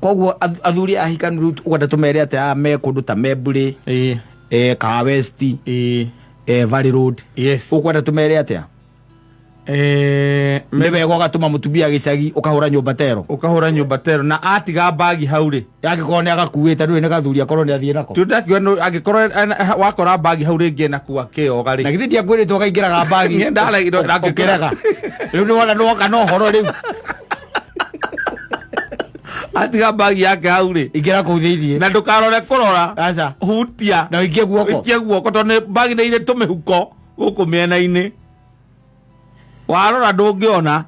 Koguo athuri ahikanu rĩu ũkwenda tũmere atĩ aya me kũndũ ta Membure, Kahawa West, Valley Road. Ũkwenda tũmere atĩa? Nĩ wega ũgatũma mũtumia gĩcagi ũkahũra nyũmba tero. Ũkahũra nyũmba tero na atiga mbagi hau rĩ. Angĩkorwo nĩ agakuĩte ndũĩ nĩ gathuri akorwo nĩ athiĩ nako. Tu ndakiuga angĩkorwo wakora mbagi hau rĩngĩ ena kua kĩoga rĩ. Na githĩ ndiakwĩrĩte ũkaingĩraga mbagi. Niĩ ndaregire, Ũkĩrega. Rĩu nĩ wona nĩ woka na ũhoro rĩu. Atiga mbagi yake hau rĩ. Ingĩra kũu thĩiniĩ. Na ndũkarore kũrora. Aca. Hutia. Na ũikie guoko. Ũikie guoko tondũ nĩ mbagi nĩ irĩ tũmĩhuko gũkũ mĩena-inĩ. Warora ndũngĩona.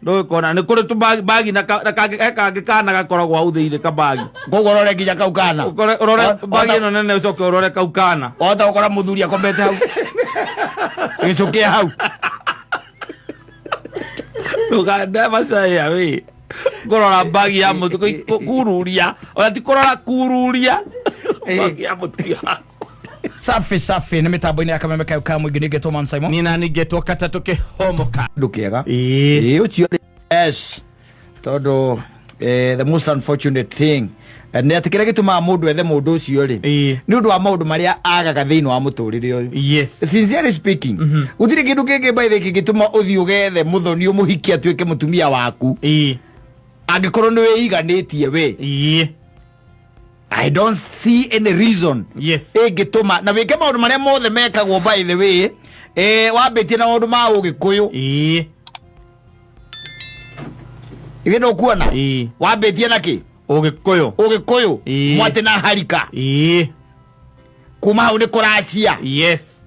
Ndũgĩkona nĩ kũrĩ tũbagi bagi na na kangĩ he kangĩ kana gakoragwo hau thĩinĩ kabagi. Koguo ũrore nginya kau kana. Ũkore ũrore bagi ĩno nene ũcoke ũrore kau kana. Wahota gũkora mũthuri akomete hau. Gĩcũkĩa hau. Ndũgande macaya we. Kũrora bagi ya mũtu kururia. Ona ti kũrora kururia. Bagi ya mũtumia waku. Safi safi nĩ mĩtambo-inĩ ya kameme kayo ka mũingĩ ningĩ Thomas Simon. Nina ningĩtwo katatũ kĩhomoka. Kĩndũ kĩega. Ĩĩ. Ĩĩ ũcio yes. Tondũ the most unfortunate thing nĩ atĩ kĩrĩa gĩtũmaga mũndũ ethe mũndũ ũcio rĩ Ĩĩ. nĩ ũndũ wa maũndũ marĩa agaga thĩinĩ wa mũtũrĩre ũyũ. Yes. Sincerely speaking, gũtirĩ kĩndũ kĩngĩ by the way kĩngĩtũma ũthiĩ ũgethe mũthoni ũmũhikie atuĩke mũtumia waku Ĩĩ. angĩkorwo nĩ wĩiganĩtie we. Ĩĩ. I don't see any reason Yes. ĩngĩtũma na wĩke maũndũ marĩa mothe mekagwo by the way, wambĩtie na maũndũ ma ũgĩkũyũ. Ĩĩ. Githĩ ndũkuona? Ĩĩ. Wambĩtie na kĩ? Ũgĩkũyũ. Ũgĩkũyũ. Ĩĩ. Mwatĩ na harika. Ĩĩ. Kuma hau nĩ kũracia. Yes.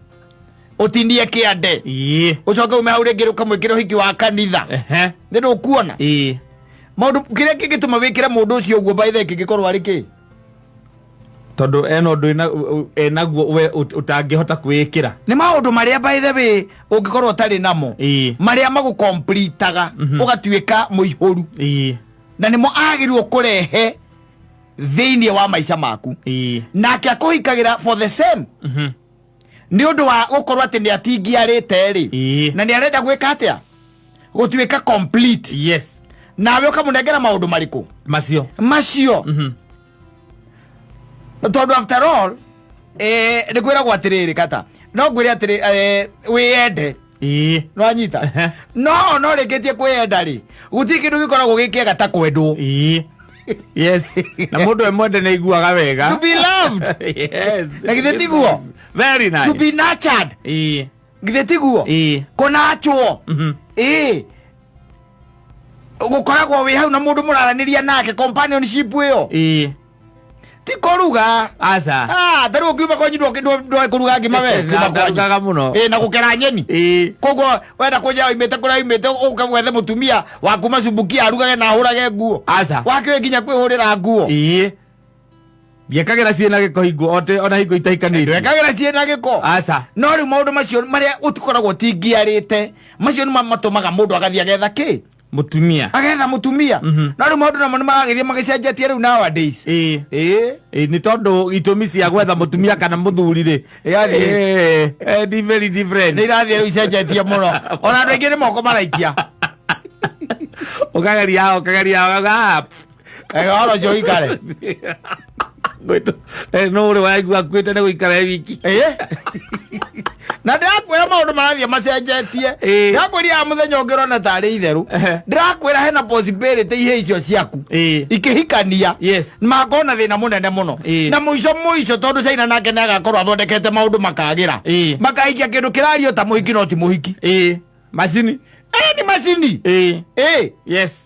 Ũtinie kĩande. Ĩĩ. Ũcoke ume hau rĩngĩ ũkamwĩkĩra ũhiki wa kanitha. Ehe. Nĩ ndũkuona? Ĩĩ. Maũndũ kĩrĩa kĩngĩtũma wĩkĩre mũndũ ũcio ũguo by the way kĩngĩkorwo arĩ kĩ? Tondũ ena ũndũ enaguo we ũtangĩhota kwĩĩkĩra. Nĩ maũndũ marĩa by the way ũngĩkorwo ũtarĩ namo. Ĩĩ. Marĩa magũkomplitaga ũgatuĩka mũihũru. Ĩĩ. Na nĩmo agĩrĩirwo kũrehe thĩinĩ wa maica maku. Ĩĩ. Nake akũhikagĩra for the same. Nĩ ũndũ wa gũkorwo atĩ nĩ atingiarĩte rĩ. Ĩĩ. Na nĩ arenda gwĩka atĩa? Gũtuĩka complete. Yes. Nawe ũkamũnengera maũndũ marĩkũ? Macio. Macio. Tondũ after all, nĩ kwĩragwo atĩrĩrĩ kata. No ngwĩre atĩrĩ, wĩyende. Ĩĩ. Nĩwanyita? No no rĩkĩtie kwĩyenda rĩ, gũtirĩ kĩndũ gĩkoragwo gĩ kĩega ta kwendwo. Ĩĩ. Yes. Na mũndũ e mwende nĩ aiguaga wega. To be loved. Yes. Na githĩ tiguo? Very nice. To be nurtured. Ĩĩ. Githĩ tiguo? Ĩĩ. Kũnachwo. Ĩĩ. Gũkoragwo wĩ hau na mũndũ mũraranĩria nake companionship ĩyo. Ĩĩ. Ti kũruga. Aca. Ta rĩu ũngiuma kwanyu ndũĩ kũruga ngima we. Na ndarugaga mũno. Ĩĩ, na gũkera nyeni. Ĩĩ. Koguo wenda kũnjĩra oimĩte kũrĩa oimĩte ũke gwethe mũtumia wa kuma Cumbukia arugage na ahũrage nguo. Aca. Wakĩũĩ nginya kwĩhũrĩra nguo. Ĩĩ. Ndiekagĩra ciĩna gĩko hingo ote ona hingo itaikanĩtie. Ndwekagĩra ciĩna gĩko. Aca. No rĩu maũndũ macio marĩa ũtikoragwo ũtingiarĩte macio nĩmo matũmaga mũndũ agathiĩ agetha kĩ? Mũtumia. Agetha mũtumia. No rĩu maũndũ namo nĩmaragĩthiĩ magĩcenjetie rĩu nowadays. Ĩĩ. Ĩĩ. Ĩĩ, nĩ tondũ itũmi cia gwetha mũtumia kana mũthuri rĩ. Ĩrathiĩ. Ĩĩ, ni very different. Nĩ irathiĩ rĩu icenjetie mũno. Ona andũ aingĩ nĩ moko maraikia. Ũkageria, ũkageria, ũkauga, pff. Ũhoro ũcio ũikare. Ngwĩtwo, no ũrĩ waigua akuĩte nĩ gũikara e wiki. Ĩĩ. Na ndĩrakwĩra maũndũ marathiĩ macenjetie. Ĩĩ. Ndĩrakwĩra mũthenya ũngĩ ũrona tarĩ itherũ. Ehe. Ndĩrakwĩra hena possibility ihĩ icio ciaku. Ĩĩ. Ikĩhikania. Yes. Makorwo na thĩna mũnene mũno. Ĩĩ. Na mũico mũico tondũ China nake nĩ agakorwo athondekete maũndũ makagĩra. Ĩĩ. Makaikia kĩndũ kĩrario ta mũhiki no ti mũhiki. Ĩĩ. Macini. Ĩĩ ni macini. Ĩĩ. Ĩĩ. Yes.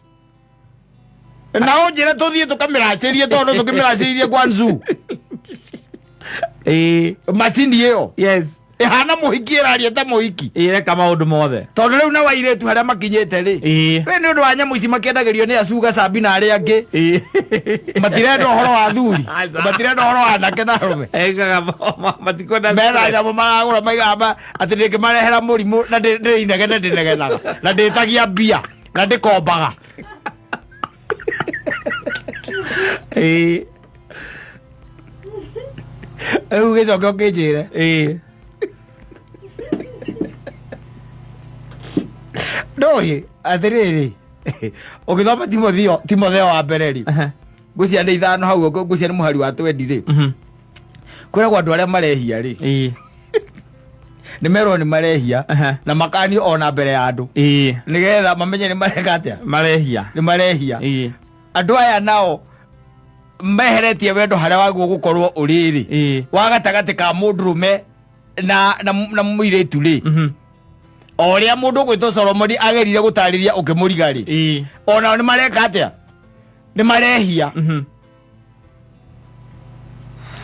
Na ũnjĩre tũthiĩ tũkamĩracĩrie tondũ tũkĩmĩracĩirie kwa Nzu. Ĩĩ. Macini ĩyo. Yes. Ĩhana mũhiki ĩraria ta mũhiki. Ĩreka maũndũ mothe. Tondũ rĩu na wairĩtu harĩa makinyĩte rĩ. Ĩĩ. We nĩ ũndũ wa nyamũ ici makĩendagĩrio nĩ acuga Sambi na arĩa angĩ. Ĩĩ. Matirenda ũhoro wa athuri. Aca. Matirenda ũhoro wa anake na arũme. Ekaga matikwenda. Mena nyamũ maragũra maigaga atĩ ndĩngĩmarehera mũrimũ na ndĩrĩ inegene ndĩnegenaga na ndĩtagia mbia na ndĩkombaga. Ĩĩ. Rĩu gĩcoke ũkĩnjĩre. Ĩĩ. Ndũĩ atĩrĩrĩ ũgĩthoma Timotheo wa mbere rĩ. Ngwĩciria nĩ 5 hau, ngwĩciria nĩ mũhari wa 20 rĩ. Kwĩragwo andũ arĩa marehia rĩ, nĩ merwo nĩ marehia na makanio ona mbere ya andũ nĩgetha mamenye nĩ mareka atĩa. Marehia. Nĩ marehia. Andũ aya nao meheretie wendo harĩa waguo gũkorwo ũrĩ rĩ, wa gatagatĩ ka mũndũrũme na mũirĩtu rĩ, o ũrĩa mũndũ ũgwĩtwo Solomoni agerire gũtarĩria ũkĩmũriga rĩ, onao nĩ mareka atĩa? Nĩ marehia.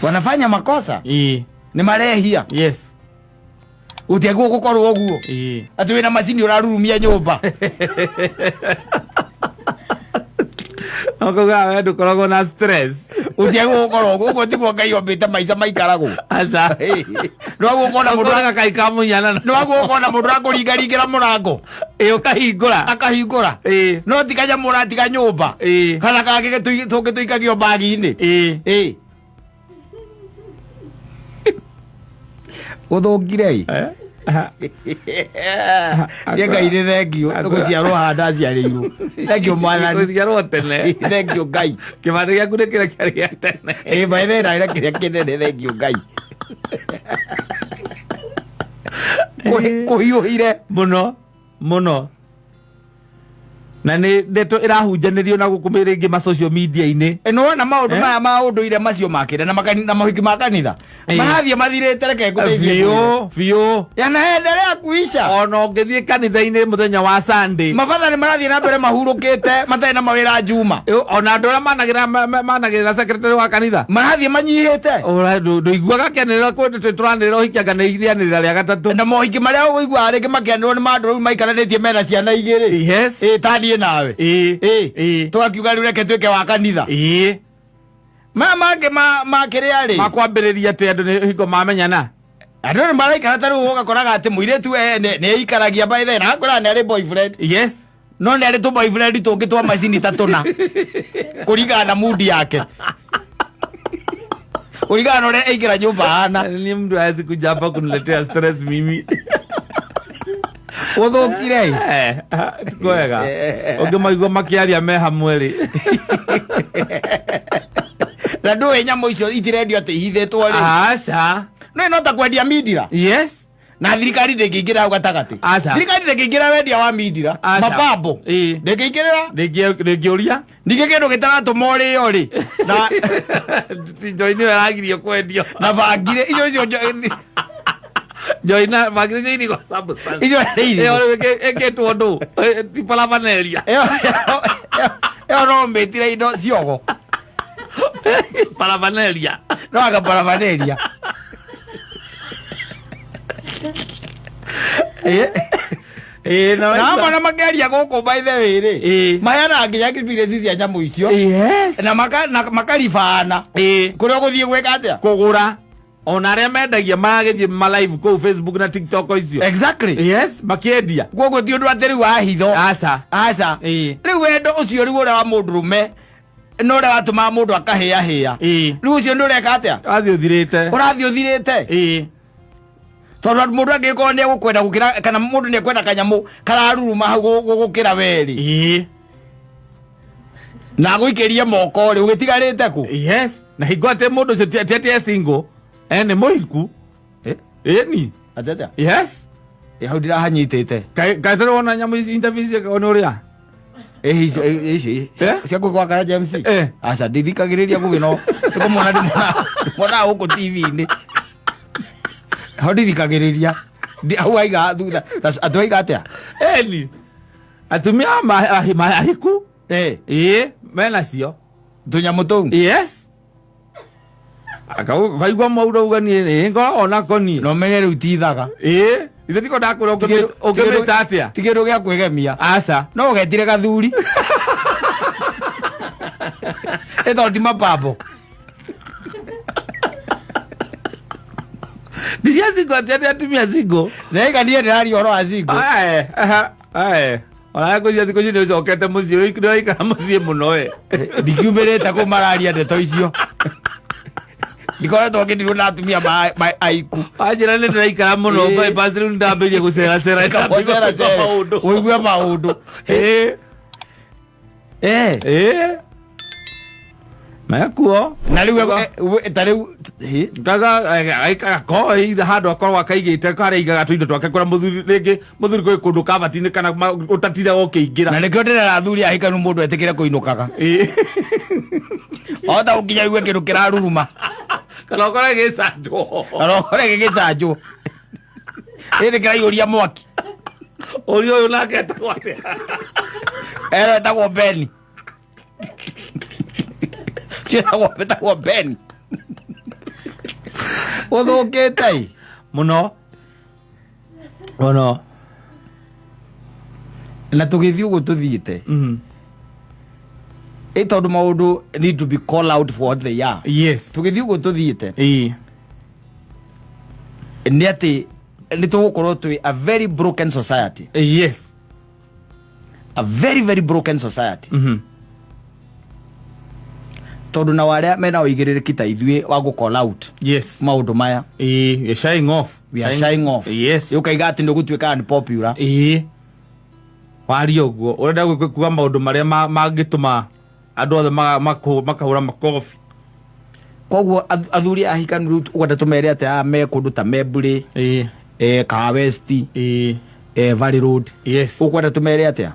Wanafanya makosa. Nĩ marehia. Gũtiagwo gũkorwo ũguo atĩ wĩna macini ũrarurumia nyũmba. Okauga we ndũkoragwo na stress. Gũtiagwo gũkorwo ũguo. Ũguo tiguo Ngai ombĩte maica maikaragwo. Aca. Nĩwaguo ũkona mũndũ Ũkoraga kai kamũnyanana. Nĩwaguo ũkona mũndũ akũringaringĩra mũrango. Ĩ, ũkahingũra. Akahingũra. No ti kanyamũ ũratiga nyũmba kana kangĩ tũngĩ tũikagio mbagi-inĩ. Ĩ, gũthũkire ĩ. Nĩ Ngai nĩ thengiũ nĩ gũciarwo haha ndaciarĩirwo. Thengiũ Mwathani. Gũciarwo tene. Thengiũ Ngai. Kĩbandĩ gĩaku nĩ kĩrĩa kĩarĩ gĩa tene. Ĩ, maithe na kĩrĩa kĩnene. Thengiũ Ngai. Kũhiũhire. Mũno mũno, na nĩ ndeto ĩrahunjanĩrio na gũkũ rĩngĩ ma social media-inĩ. Nĩwona maũndũ Eh? maya ma ũndũire macio makĩra na mahiki ma kanitha marathiĩ mathirĩte. Reke ngũteithie. Biũ biũ. Yanaendelea kuisha. Ona ũngĩthiĩ kanitha-inĩ mũthenya wa Sunday, mabatha nĩ marathiĩ na mbere mahurũkĩte matarĩ na mawĩra njuma. Ona andũ arĩa managĩrĩra secretary wa kanitha marathiĩ manyihĩte. Ndũiguaga kĩanĩrĩra kwĩ tũranĩrĩra ũhiki anga nĩ rĩanĩrĩra rĩa gatatũ. Na mohiki marĩa ũgũigua rĩngĩ makĩanĩrwo nĩ mandũ rĩu maikaranĩtie mena ciana 2. Ĩ, taniĩ nawe. Ĩ, tũgakiuga rĩu reke tuĩke wa kanitha. Maya mangĩ ma kĩrĩa rĩ, makwambĩrĩria atĩ andũ nĩ hingo mamenyana. Andũ nĩ maraikara ta rĩu ũgakoraga atĩ mũirĩtu we nĩ aikaragia by then akwĩra nĩ arĩ boyfriend, no nĩ arĩ tũ boyfriend tũngĩ twa macini ta tũna kũringana na mudi yake, kũringana na ũrĩa aingĩra nyũmba hana. Ni mtu hawezi kuja hapa kuniletea stress mimi. Gũthũkire. Eh, kwega ũngĩmaigua makĩaria me hamwe rĩ. Na ndũĩ nyamũ icio itirendio atĩ ihithĩtwo rĩ. Aca. No no ta kwendia mindira. Na thirikari ndĩngĩingĩra hau gatagatĩ. Aca. Thirikari ndĩngĩingĩra wendia wa mindira. Aca. Mapambo ndĩngĩingĩrĩra. Ndĩngĩũria. Ningĩ kĩndũ gĩtaratũma ũrĩo rĩ na Njoi nĩyo ĩragirio kwendio. Na bangire icio icio Njoi na bangiri icio irigwo substance. Icio nĩ irigũ. Ĩyo rĩu ĩkĩtwo ndũ. Ti paraphernalia. Ĩyo no mĩtire indo ciogo. Paraphernalia. No anga paraphernalia. Ĩ, na Na amwe na makeria gũkũ by the way rĩ, maheanaga nginya experience cia nyamũ icio na makaribana kũrĩa ũgũthiĩ gwĩka atĩa. Kũgũra. Ona arĩa mendagia maragĩthiĩ ma live kũu Facebook na TikTok icio. Yes, makĩendia. Koguo ti ũndũ atĩ rĩu wa hitho. Aca. Aca. Rĩu wendo ũcio rĩu ũrĩa wa mũndũrũme na ũrĩa watũmaga mũndũ akahĩahĩa, rĩu ũcio nĩ ũreka atĩa? Wathiĩ ũthirĩte. Ũrathiĩ ũthirĩte. Tondũ mũndũ angĩkorwo nĩ egũkwenda gũkĩra, kana mũndũ nĩ ekwenda kanyamũ kararuruma hau gũkĩra werĩ na agũikĩrie moko rĩ, ũgĩtigarĩte kũ? Yes, na hingo atĩ mũndũ ũcio ti atĩ e single, nĩ mũhiku. Ĩni. Atĩ atĩa? Yes. Ĩ, hau ndirahanyitĩte. Kaĩ tũrĩ wona nyamũ ici interview ciĩkagwo nĩ ũrĩa? Ĩ, icio ici Eh? cia kwa Karanja MC. Aca, ndithikagĩrĩria Ngũgĩ, no ndĩkũmwona, ndĩmwonaga gũkũ TV-inĩ. Hau ndithikagĩrĩria. Hau aiga thutha atĩ aiga atĩa? Ĩni, atumia ahiku ĩĩ menacio. Tũnyamũ tũu. Yes. Kaigua maũndũ auga niĩ ĩ ngoragwo nako niĩ. Na ũmenye rĩu tithaga. Ĩĩ, ithe tiko ndakwĩra ũngĩmĩta atĩa. Ti kĩndũ gĩa kwĩgemia. Aca. No ũgetire gathuri ĩ tondũ ti mapambo. Ndiria single atĩ atĩ atumia single. Naiga niĩ ndĩraria ũhoro wa single. Ae, aha, ae. Ona ngũcia thikũ ici nĩ ũcokete mũciĩ, nĩ ũraikara mũciĩ mũno we. Ndikiumĩrĩte kũ mararia ndeto icio, ndikoretwo ngĩndirwo na atumia aiku. Wanjĩra nĩ ndĩraikara mũno. Bypass rĩu nĩndambĩrĩria gũceracera. Gũcera cera. Maũndũ. Ũigue maũndũ. Ĩĩ. Mekuo. Na rĩu ta rĩu hĩ? Kaga koi handũ akorwo akaigĩte karĩa aigaga tũindo twake kũrĩa mũthuri rĩngĩ mũthuri kwĩ kũndũ kabati-inĩ kana ũtatire ũkĩingĩra. Na nĩkĩo ndĩrera athuri ahikanu mũndũ etĩkĩre kũinũkaga. Ota ũkinya igue kĩndũ kĩraruruma. Kana ũkore gĩcanjwo. Kana ũkore gĩgĩcanjwo. Ĩndĩ kĩraiyũria mwaki. Ũria ũyũ nake etagwo atĩa? Ero etagwo Beni. Ciĩtagwo etagwo Beni. Ũthũkĩte ĩ. Mũno. Mũno. Na tũgĩthiĩ ũguo tũthiĩte. Ĩ tondũ maũndũ need to be called out for what they are. Yes. Tũgĩthiĩ ũguo tũthiĩte. Ĩĩ. Nĩ atĩ nĩ tũgũkorwo twĩ a very broken society. Yes. A very very broken society. Tondũ nao arĩa mena ũigĩrĩrĩki ta ithuĩ wa gũ call out Yes. maũndũ maya. Ĩĩ, you're shying off. We are shying off. Yes. Ũkaiga atĩ nĩ ũgũtuĩka unpopular. Ĩĩ. Waria ũguo ũrenda kuga maũndũ marĩa mangĩtũma andũ othe makahũra makobi. Koguo athuri ahikanu rĩu ũkwenda tũmere atĩ aya me kũndũ ta Membure, Ĩĩ. Kahawa West, Ĩĩ. Valley Road. Yes. Ũkwenda tũmere atĩa?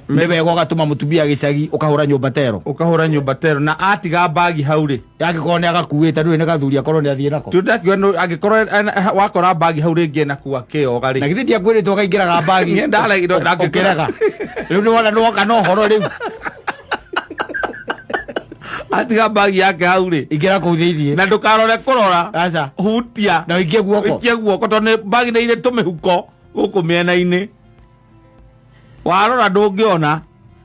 Nĩ wega ũgatũma mũtumia gĩcagi ũkahũra nyũmba tero. Ũkahũra nyũmba tero na atiga mbagi hau rĩ. Angĩkorwo nĩ agakuĩte ndũĩ nĩ gathuri akorwo nĩ athiĩ nako. Tũ ndakiuga angĩkorwo wakora mbagi hau rĩngĩ ena kua kĩoga rĩ. Na githĩ ndiakwĩrĩte ũkaingĩraga mbagi. Niĩ ndaregire, Ũkĩrega. Rĩu nĩ wona nĩ woka na ũhoro rĩu. Atiga mbagi yake hau rĩ. Ingĩra kũu thĩiniĩ. Na ndũkarore kũrora. Aca. Hutia. Na ũikie guoko. Ũikie guoko tondũ nĩ mbagi nĩ irĩ tũmĩhuko gũkũ mĩena-inĩ. Warora ndũngĩona.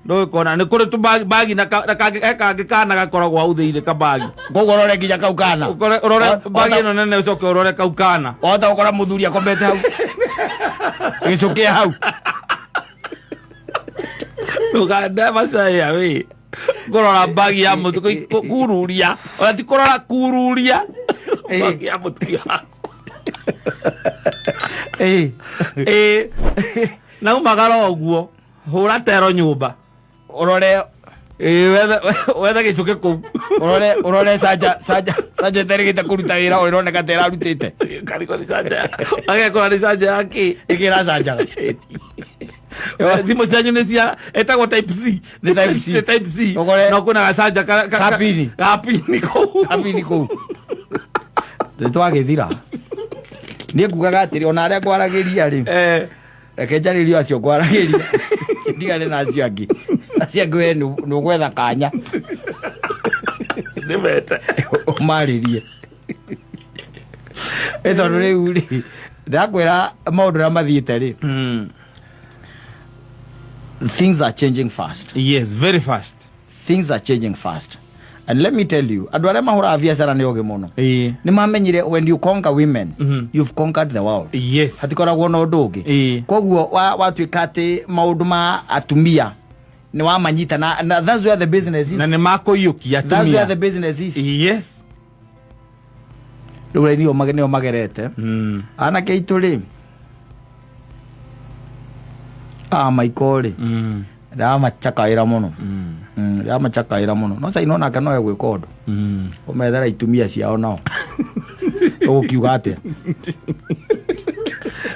Ndũgĩkona nĩ kũrĩ tũbagi na kangĩ he kangĩ kana gakoragwo hau thĩinĩ kabagi. Koguo ũrore nginya kau kana. Ũkore ũrore bagi ĩno nene ũcoke ũrore kau kana. Wahota gũkora mũthuri akomete hau. Gĩcũkĩa hau. Ndũga never say away. Kũrora bagi ya mũtu kururia. Ona ti kũrora kururia. Bagi ya mũtumia waku. Ĩĩ. Na umagara ũguo. Hũra tero nyũmba. Ũrore Ĩĩ, wethe gĩcũkĩ kũu. Ũrore canja canja canja ĩtarĩgĩte kũruta wĩra o ĩroneka ta ĩrarutĩte. Kariko nĩ canja. Agekora nĩ canja ya kĩ? Ĩkĩ ĩracanjaga. Thimũ cianyu nĩ cia ĩtagwo type C. Nĩ type C. Nĩ type C. Ũkore No kwĩna gacanja Kapini. Kapini kũu. Kapini kũu. Nĩ twagĩthira. Niĩ ngugaga atĩrĩ ona arĩa ngwaragĩria rĩ. Reke njarĩrio acio ngwaragĩria. Ndigane na acio angĩ. Acio angĩ we nĩ ũgwetha kanya. Nĩ mete. Ũmarĩrie. Ĩ tondũ rĩu rĩ, ndakwĩra maũndũ ũrĩa mathiĩte rĩ. Things are changing fast. Yes, very fast. Things are changing fast. And let me tell you, andũ arĩa mahũraga biacara nĩ ogĩ mũno. Ĩĩ. Nĩ mamenyire when you conquer women, you've conquered the world. Yes. Hatikoragwo na ũndũ ũngĩ. Ĩĩ. Koguo watuĩka atĩ maũndũ ma atumia nĩ wamanyita na that's where the business is. Na nĩ makũiyũkia That's where atumia. the business is. Yes. Rĩu rĩ, nĩo magerete. Anake aitũ rĩ, maiko rĩ, ndĩramacakaĩra mũno. Ndĩramacakaĩra mũno. No China onake no egwĩka ũndũ. Ũmethera itumia ciao nao. Ũgũkiuga atĩa?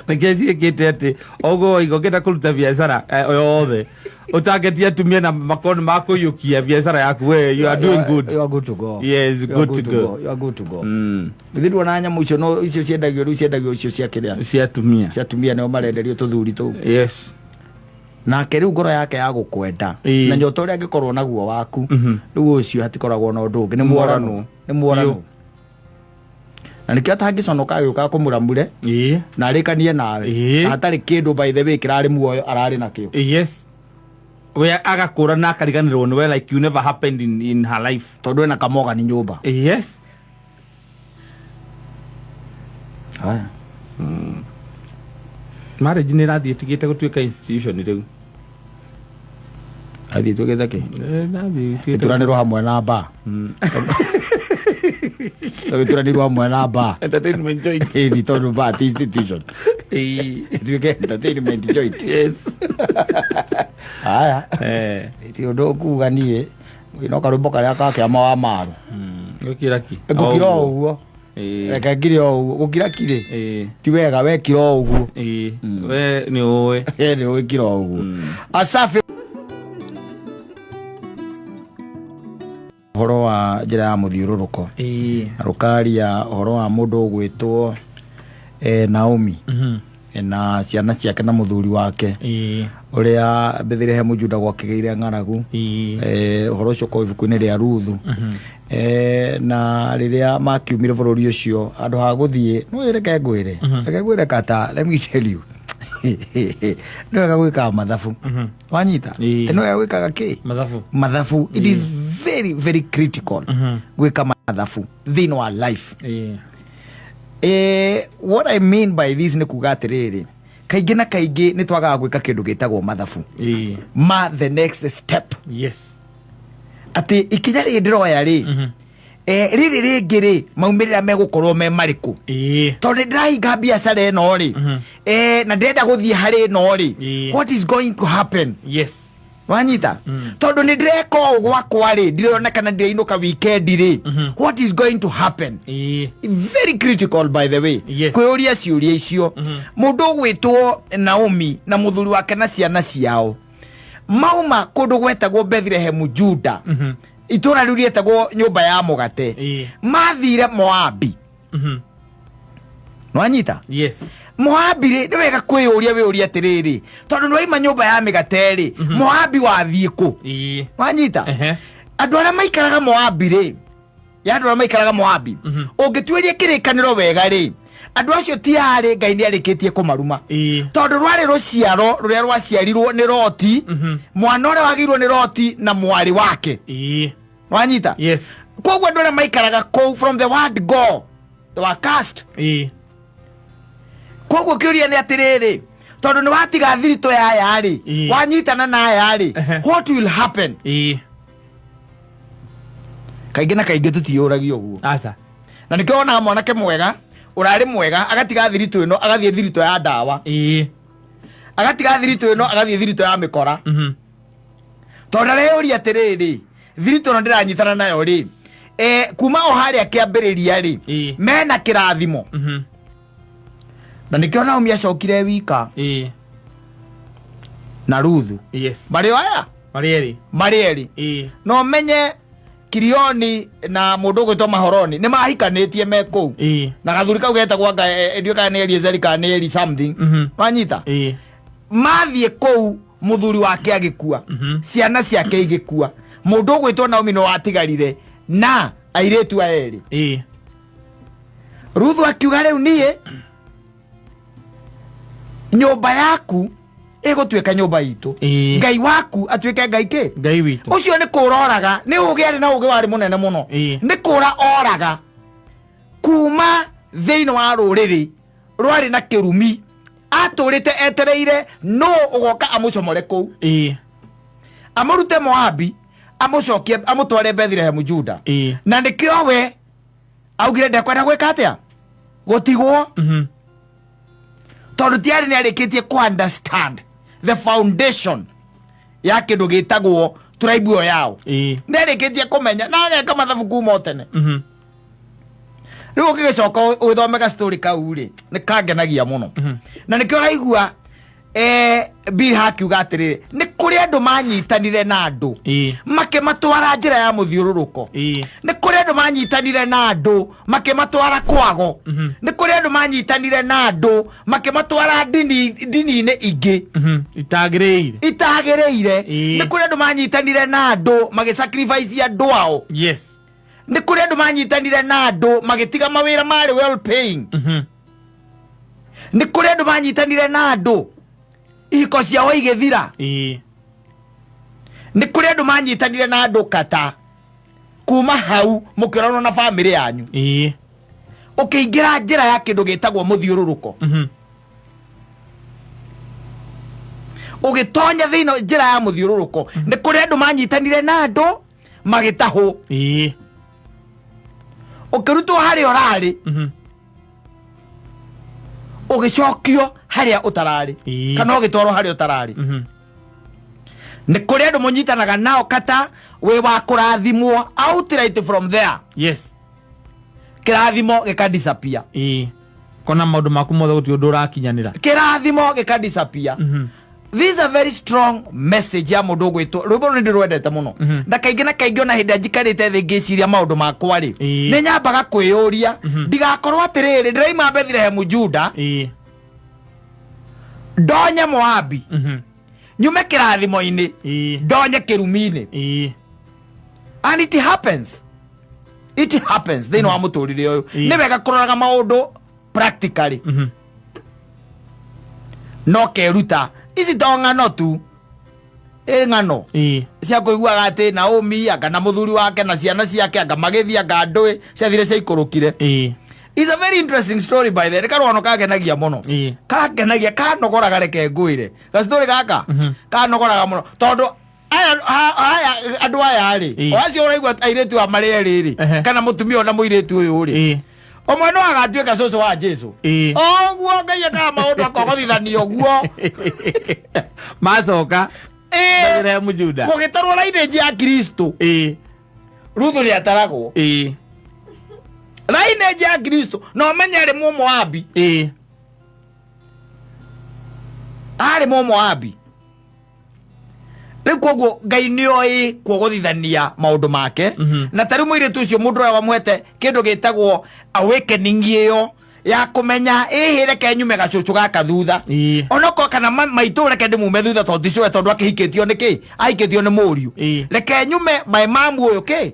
Nĩkĩo ciĩkĩte atĩ oguo waiga ũngĩenda kũruta biacara yothe ũtangetie atumia na makorwo nĩ makũiyũkia biacara yaku we, you are doing good. You are good to go. Yes, You are good to go. go. You are good to go. Githĩ nduona nyamũ icio no icio ciendagio rĩu ciendagio icio cia kĩrĩa? Cia atumia. Cia atumia nĩo marenderio tũthuri tũu. Yes. Nake rĩu ngoro yake ya gũkwenda. Na nyota ũrĩa angĩkorwo naguo waku, rĩu ũcio hatikoragwo na ũndũ ũngĩ. Nĩ mworano. Nĩ mworano. Biũ. Na nĩkĩo atangĩconoka agĩũka kũmũramure. Na arĩkanie nawe. Na hatarĩ kĩndũ by the way kĩrarĩ muoyo ararĩ nakĩo. Yes. We agakũra na akariganĩrwo nĩwe like you never happened in her life. Tondũ ena kamogani nyũmba. Yes. Haya. Marriage nĩ ĩrathiĩ ĩtigĩte gũtuĩka institution rĩu. Athiĩ ĩtuĩkĩte kĩ? Ĩrathiĩ ĩtigĩte Ĩturanĩrwo hamwe na bar. Tũgĩturanĩrwo hamwe na bar. Entertainment joint. Ĩni tondũ bar ti institution. Ĩtuĩke entertainment joint. Yes. Haya. Ti ũndũ ũkuga niĩ. No karwĩmbo karĩa ka kĩama wa maru. Gũkira ki. Ngũkira o ũguo. Ĩĩ. Reke ngire o ũguo. Gũkira kirĩ. Ĩĩ. Ti wega wekira o ũguo. Ĩĩ. We nĩ ũĩ. Ĩ nĩ wĩkira o ũguo. Asafi. Ũhoro wa njĩra ya mũthiũrũrũko. Ĩĩ. Na rũkaria ũhoro wa mũndũ ũgwĩtwo Naomi. Na ciana ciake na mũthuri wake. Ĩĩ. Ũrĩa Bethilehemu Juda gwakĩgĩire ng'aragu. Ĩĩ. Ũhoro ũcio ũkoragwo ibuku-inĩ rĩa Ruthu. Na rĩrĩa makiumire bũrũri ũcio handũ ha gũthiĩ, no reke ngwĩre, reke ngwĩre kata, let me tell you. Nĩ wega gwĩkaga mathabu. Wanyita? Ĩĩ. Nĩ wega gwĩkaga kĩ? Mathabu. Mathabu. It is very very critical gwĩka mathabu thĩinĩ wa life. Ĩĩ. What I mean by this nĩ kuga atĩrĩrĩ, kaingĩ na kaingĩ nĩ twagaga gwĩka kĩndũ gĩtagwo mathabu. Ĩĩ. Ma the next step. Yes. Atĩ ikinya rĩrĩ ndĩroya rĩ, rĩrĩ rĩngĩ rĩ, maumĩrĩra megũkorwo me marĩkũ? Ĩĩ. Tondũ nĩ ndĩrahinga biacara ĩno rĩ, na ndĩrenda gũthiĩ harĩ ĩno rĩ, Ĩĩ. what is going to happen? Yes. Wanyita? Tondũ nĩ ndĩreka ũũ gwakwa rĩ, ndironekana ndĩrainũka weekend rĩ, what is going to happen? Ĩĩ. Very critical, by the way. Yes. Kwĩyũria ciũria icio. Mũndũ ũgwĩtwo Naomi na mũthuri wake na ciana ciao mauma kũndũ gwetagwo Bethlehem Juda, itũra rĩu rĩetagwo nyũmba ya mũgate. Ĩĩ. Mathire Moabi. Nwanyita? Yes. Moabi rĩ, nĩ wega kwĩyũria wĩyũria atĩrĩrĩ, tondũ nĩwaima nyũmba ya mĩgate rĩ, Moabi wathiĩ kũ? Ĩĩ. Wanyita? Ehe. Andũ arĩa maikaraga Moabi rĩ, ya andũ arĩa maikaraga Moabi, ũngĩtuĩria kĩrĩkanĩro wega rĩ, andũ acio ti arĩ Ngai nĩ arĩkĩtie kũmaruma. Ĩĩ. Tondũ rwarĩ rũciaro rũrĩa rwaciarirwo nĩ Loti, mwana ũrĩa wagĩirwo nĩ Loti na mwarĩ wake. Ĩĩ. Wanyita? Yes. Koguo andũ arĩa maikaraga kũu, from the word go they were cast. Ĩĩ. Koguo kĩũria nĩ atĩrĩrĩ, tondũ nĩ watiga thiritũ ya aya rĩ, Ĩĩ. wanyitana na aya rĩ, Ehe. what will happen? Ĩĩ. Kaingĩ na kaingĩ tũtiyũragia ũguo. Aca. Na nĩkĩo wonaga mwanake mwega ũrarĩ mwega agatiga thiritũ ĩno agathiĩ thiritũ ya ndawa. Ĩĩ. Agatiga thiritũ ĩno agathiĩ thiritũ ya mĩkora. Tondũ areyũria atĩrĩrĩ, thiritũ ĩno ndĩranyitana nayo rĩ, kuma o harĩa kĩambĩrĩria rĩ, Ĩĩ. mena kĩrathimo. Na nĩkĩo Naomi acokire wika. Ĩĩ. Na Ruthu. Yes. Marĩ o aya? Marĩ erĩ. Marĩ erĩ. Ĩĩ. No menye Kirioni na mũndũ ũgwĩtwo Mahoroni nĩ mahikanĩtie me kũu. Ĩĩ. Na gathuri kau getagwo anga ndiũĩ kana nĩ Eliezeri kana nĩ Eli something. Wanyita? Ĩĩ. Mathiĩ kũu mũthuri wake agĩkua. Ciana ciake igĩkua. Mũndũ ũgwĩtwo Naomi nĩ watigarire na airĩtu aya erĩ. Ĩĩ. Ruthu akiuga rĩu niĩ nyũmba yaku ĩgũtuĩka nyũmba itũ. Ĩĩ. Ngai waku atuĩke Ngai kĩ? Ngai witũ. Ũcio nĩ kũra oraga, nĩ ũgĩ arĩ na ũgĩ warĩ mũnene mũno. Ĩĩ. Nĩ kũra oraga kuma thĩinĩ wa rũrĩrĩ rwarĩ na kĩrumi, atũrĩte etereire no ũgoka amũcomore kũu. Ĩĩ. Amũrute Moabi, amũcokie amũtware Bethlehem Juda. Ĩĩ. Na nĩkĩo we augire ndekwenda gwĩka atĩa, gũtigwo. Tondũ tiarĩ nĩ arĩkĩtie ku understand the foundation ya kĩndũ gĩtagwo tribe ĩyo yao. Ĩĩ. Nĩ arĩkĩtie kũmenya na ageka mathabu kuma o tene. Rĩu ũngĩgĩcoka ũgĩthome story kau rĩ, nĩ kangenagia mũno. Na nĩkĩo ũraigua Bill akiuga atĩrĩrĩ, nĩ kũrĩ andũ manyitanire na andũ Ĩĩ. makĩmatwara njĩra ya mũthiũrũrũko. Ĩĩ. Nĩ kũrĩ andũ manyitanire na andũ makĩmatwara kwago. Nĩ kũrĩ andũ manyitanire na andũ makĩmatwara ndini-inĩ ingĩ Itagĩrĩire. Itagĩrĩire. Ĩĩ. Nĩ kũrĩ andũ manyitanire na andũ magĩsacrifice andũ ao. Yes. Nĩ kũrĩ andũ manyitanire na andũ magĩtiga mawĩra marĩ well paying. Nĩ kũrĩ andũ manyitanire na andũ ihiko ciao igĩthira. Ĩĩ. Nĩ kũrĩ andũ manyitanire na andũ kata kuma hau mũkĩoranwo na bamĩrĩ yanyu. Ĩĩ. Ũkĩingĩra njĩra ya kĩndũ gĩtagwo mũthiũrũrũko. Ũgĩtonya thĩinĩ njĩra ya mũthiũrũrũko, nĩ kũrĩ andũ manyitanire na andũ magĩtahwo. Ĩĩ. Ũkĩrutwo harĩa ũrarĩ, ũgĩcokio harĩa ũtararĩ. Ĩĩ. Kana ũgĩtwarwo harĩa ũtararĩ. Nĩ kũrĩ andũ mũnyitanaga nao kata wĩ wa kũrathimwo outright from there. Yes. Kĩrathimo gĩka disappear. Ĩĩ, kona maũndũ maku mothe gũtirĩ ũndũ ũrakinyanĩra. Kĩrathimo gĩka disappear. This is a very strong message ya mũndũ ũgwĩtwo rwĩmbo rũrũ nĩ ndĩrwendete mũno, na kaingĩ na kaingĩ ona hĩndĩ ĩrĩa njikarĩte thĩ ngĩciria maũndũ makwa rĩ, nĩ nyambaga kwĩyũria ndigakorwo atĩrĩrĩ ndĩraima Bethlehem Juda, ndonye Moabi, nyume kĩrathimo-inĩ, ndonye kĩrumi-inĩ. And it happens, it happens thĩinĩ wa mũtũrĩre ũyũ. Nĩ wega kũroraga maũndũ practically, no keruta ici to ng'ano tu, ĩ ng'ano cia kũiguaga atĩ Naomi anga na mũthuri wake na ciana ciake anga magĩthiĩ anga ndũĩ ciathire ciaikũrũkire. It's a very interesting story, by the way. Nĩ karũgano kangenagia mũno. Kangenagia, kanogoraga, reke ngwĩre gacitorĩ gaka kanogoraga mũno tondũ aya aya andũ aya rĩ, o acio ũraigua airĩtu a marĩ erĩ rĩ, kana mũtumia ona mũirĩtu ũyũ rĩ, ũmwe no agatuĩka cũcũ wa Jesu. Oguo Ngai ekaga maũndũ akogothithania ũguo. Macoka Bethlehem Juda. Gũgĩtarwo lineage ya Kristo, Ruthu nĩ ataragwo lineage ya Kristo, na ũmenye arĩ Mũmoabi. Arĩ Mũmoabi. Rĩu koguo Ngai nĩ oĩ kuogothithania maũndũ make. Na tarĩu mũirĩtu ũcio, mũndũ ũrĩa wamũhete kĩndũ gĩtagwo awakening ĩyo ya kũmenya ĩhĩ, reke nyume gacũcũ gaka thutha, onokorwo kana maitũ, reke ndĩmume thutha tondũ ndicũe, tondũ akĩhikĩtio nĩ kĩ, ahikĩtio nĩ mũriũ. Reke nyume my mamu ũyũ kĩ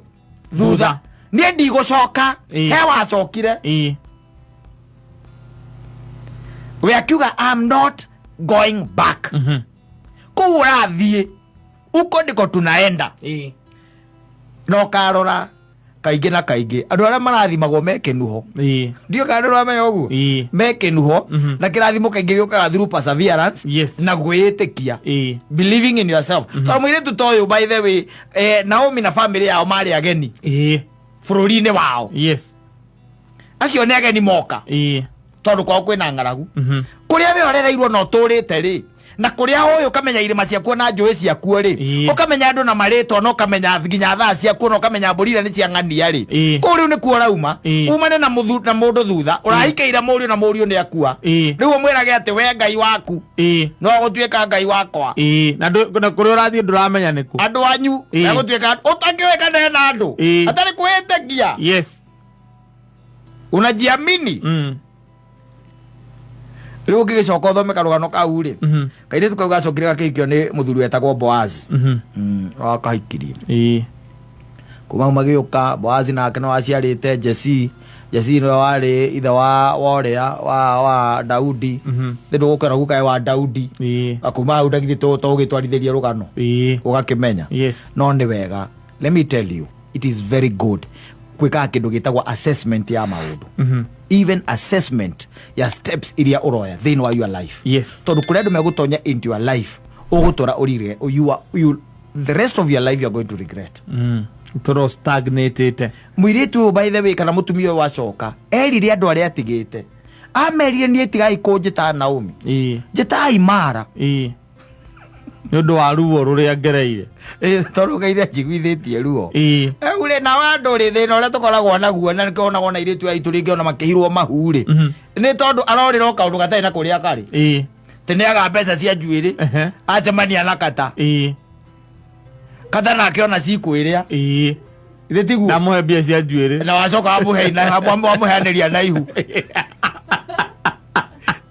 thutha. Thutha. Niĩ ndigũcoka. He wacokire. We akiuga, "I'm not going back." Kũu ũrathiĩ uko ndiko tunaenda. Na ũkarora kaingĩ na kaingĩ andũ arĩa marathimagwo me kĩnuho. Ndio kana ndũramenya ũguo? Me kĩnuho. Na kĩrathimo kaingĩ gĩũkaga through perseverance na gwĩĩtĩkia, believing in yourself, tondũ mũirĩtu ta ũyũ, by the way, Naomi na family yao marĩ ageni bũrũri-inĩ wao. Acio nĩ ageni moka, tondũ kwao kwĩna ng'aragu. Kũrĩa we ũrereirwo na ũtũrĩte rĩ, na kũrĩa ũĩ, ũkamenya irĩma ciakuo na njũĩ ciakuo rĩ, ũkamenya andũ na marĩtwa, na ũkamenya nginya thaa ciakuo, na ũkamenya mbũri iria nĩ cia ng'ania rĩ, kũu rĩu nĩkuo ũrauma. Umane na na mũndũ thutha ũrahikĩire mũriũ, na mũriũ nĩ akua. Rĩu ũmwĩrage atĩ we Ngai waku no gũtuĩka Ngai wakwa. Na na kũrĩa ũrathiĩ ndũramenya nĩkũ. Andũ anyu egũtuĩka ũtakĩũĩ kana hena andũ atarĩ kwĩĩtĩkia. Unajiamini. Rĩu ũngĩgĩcoka ũthome karũgano kau rĩ, kairĩtu kau gacokire gakĩhikio nĩ mũthuri wetagwo Boazi. Wakahikirie. Kuma hau magĩũka Boazi nake no aciarĩte Jesi. Jesi nĩwe warĩ ithe wa ũrĩa wa Daudi. Nĩ ndũgũkĩona gukae wa Daudi. Na kuma hau ndagithĩ to ũgĩtwarithĩria rũgano ũgakĩmenya. No nĩ wega, let me tell you, it is very good gwĩkaga kĩndũ gĩtagwo assessment ya maũndũ, even assessment ya steps iria ũroya thĩinĩ wa your life, tondũ kũrĩ andũ megũtonya into your life ũgũtũra ũrire you are, you, the rest of your life you are going to regret. Tũro stagnatĩte. Mũirĩtu ũyũ, by the way, kana mũtumia ũyũ wacoka erire andũ arĩa atigĩte, amerire, "Niĩ tigai kũnjĩta Naomi, njĩtai Mara." Nĩ ũndũ wa ruo rũrĩa ngereire. Tondũ Ngai nĩ anjiguithĩtie ruo. Rĩu rĩ, nao andũ rĩ, thĩna ũrĩa tũkoragwo naguo na nĩkĩo onagwo na airĩtu aitũ rĩngĩ ona makĩhirwo mahu rĩ, nĩ tondũ arorĩra o kaũndũ gatarĩ na kũrĩa karĩ, tĩ nĩ aga mbeca cia njuĩrĩ, acemania na kata kata nake ona cikwĩrĩa ithe tiguo. Ndamũhe mbia cia njuĩrĩ. Na wacoka wamũheanĩria na ihu.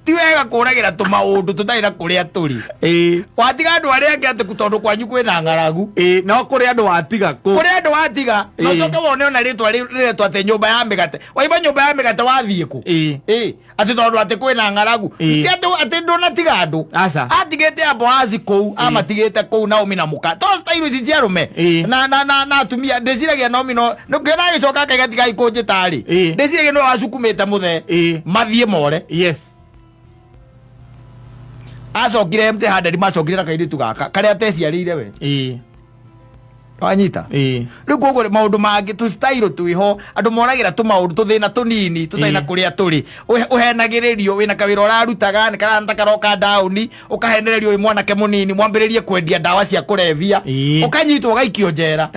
Ti wega kũragĩra tũmaũndũ tũtarĩ na kũrĩa tũrĩ. Watiga andũ arĩa angĩ atĩ tondũ kwanyu kwĩna ng'aragu. No kũrĩ andũ watiga kũ. Kũrĩ andũ watiga na ũcoke wone ona rĩtwa rĩretwo atĩ nyũmba ya mĩgate. Waima nyũmba ya mĩgate wathiĩ kũ? Atĩ tondũ atĩ kwĩna ng'aragu. Ti atĩ ndũnatiga andũ. Aca. Atigĩte a Boazi kũu, amatigĩte kũu Naomi na mũka to style ici cia arũme na atumia. Ndĩciragia Naomi no nĩkĩona agĩcoka akaiga, "Tigai kũnjĩta rĩ." Ndĩciragia nĩwe wacukumĩte mũthee mathiĩ more. Acokire empty handed, macokire na kairĩtu gaka karĩa ateciarĩire we. Wanyita? Ĩĩ. Rĩu koguo maũndũ mangĩ tũcitairũ twĩho, andũ moragĩra tũmaũndũ tũthĩna tũnini tũtarĩ na Ĩĩ. kũrĩa tũrĩ. Ũhenagĩrĩrio wĩna kawĩra ũrarutaga nĩ karahana ta karoka ndaũni, ũkahenererio wĩ mwanake mũnini mwambĩrĩrie kwendia ndawa cia kũrebia, Ĩĩ. ũkanyitwo ũgaikio njera.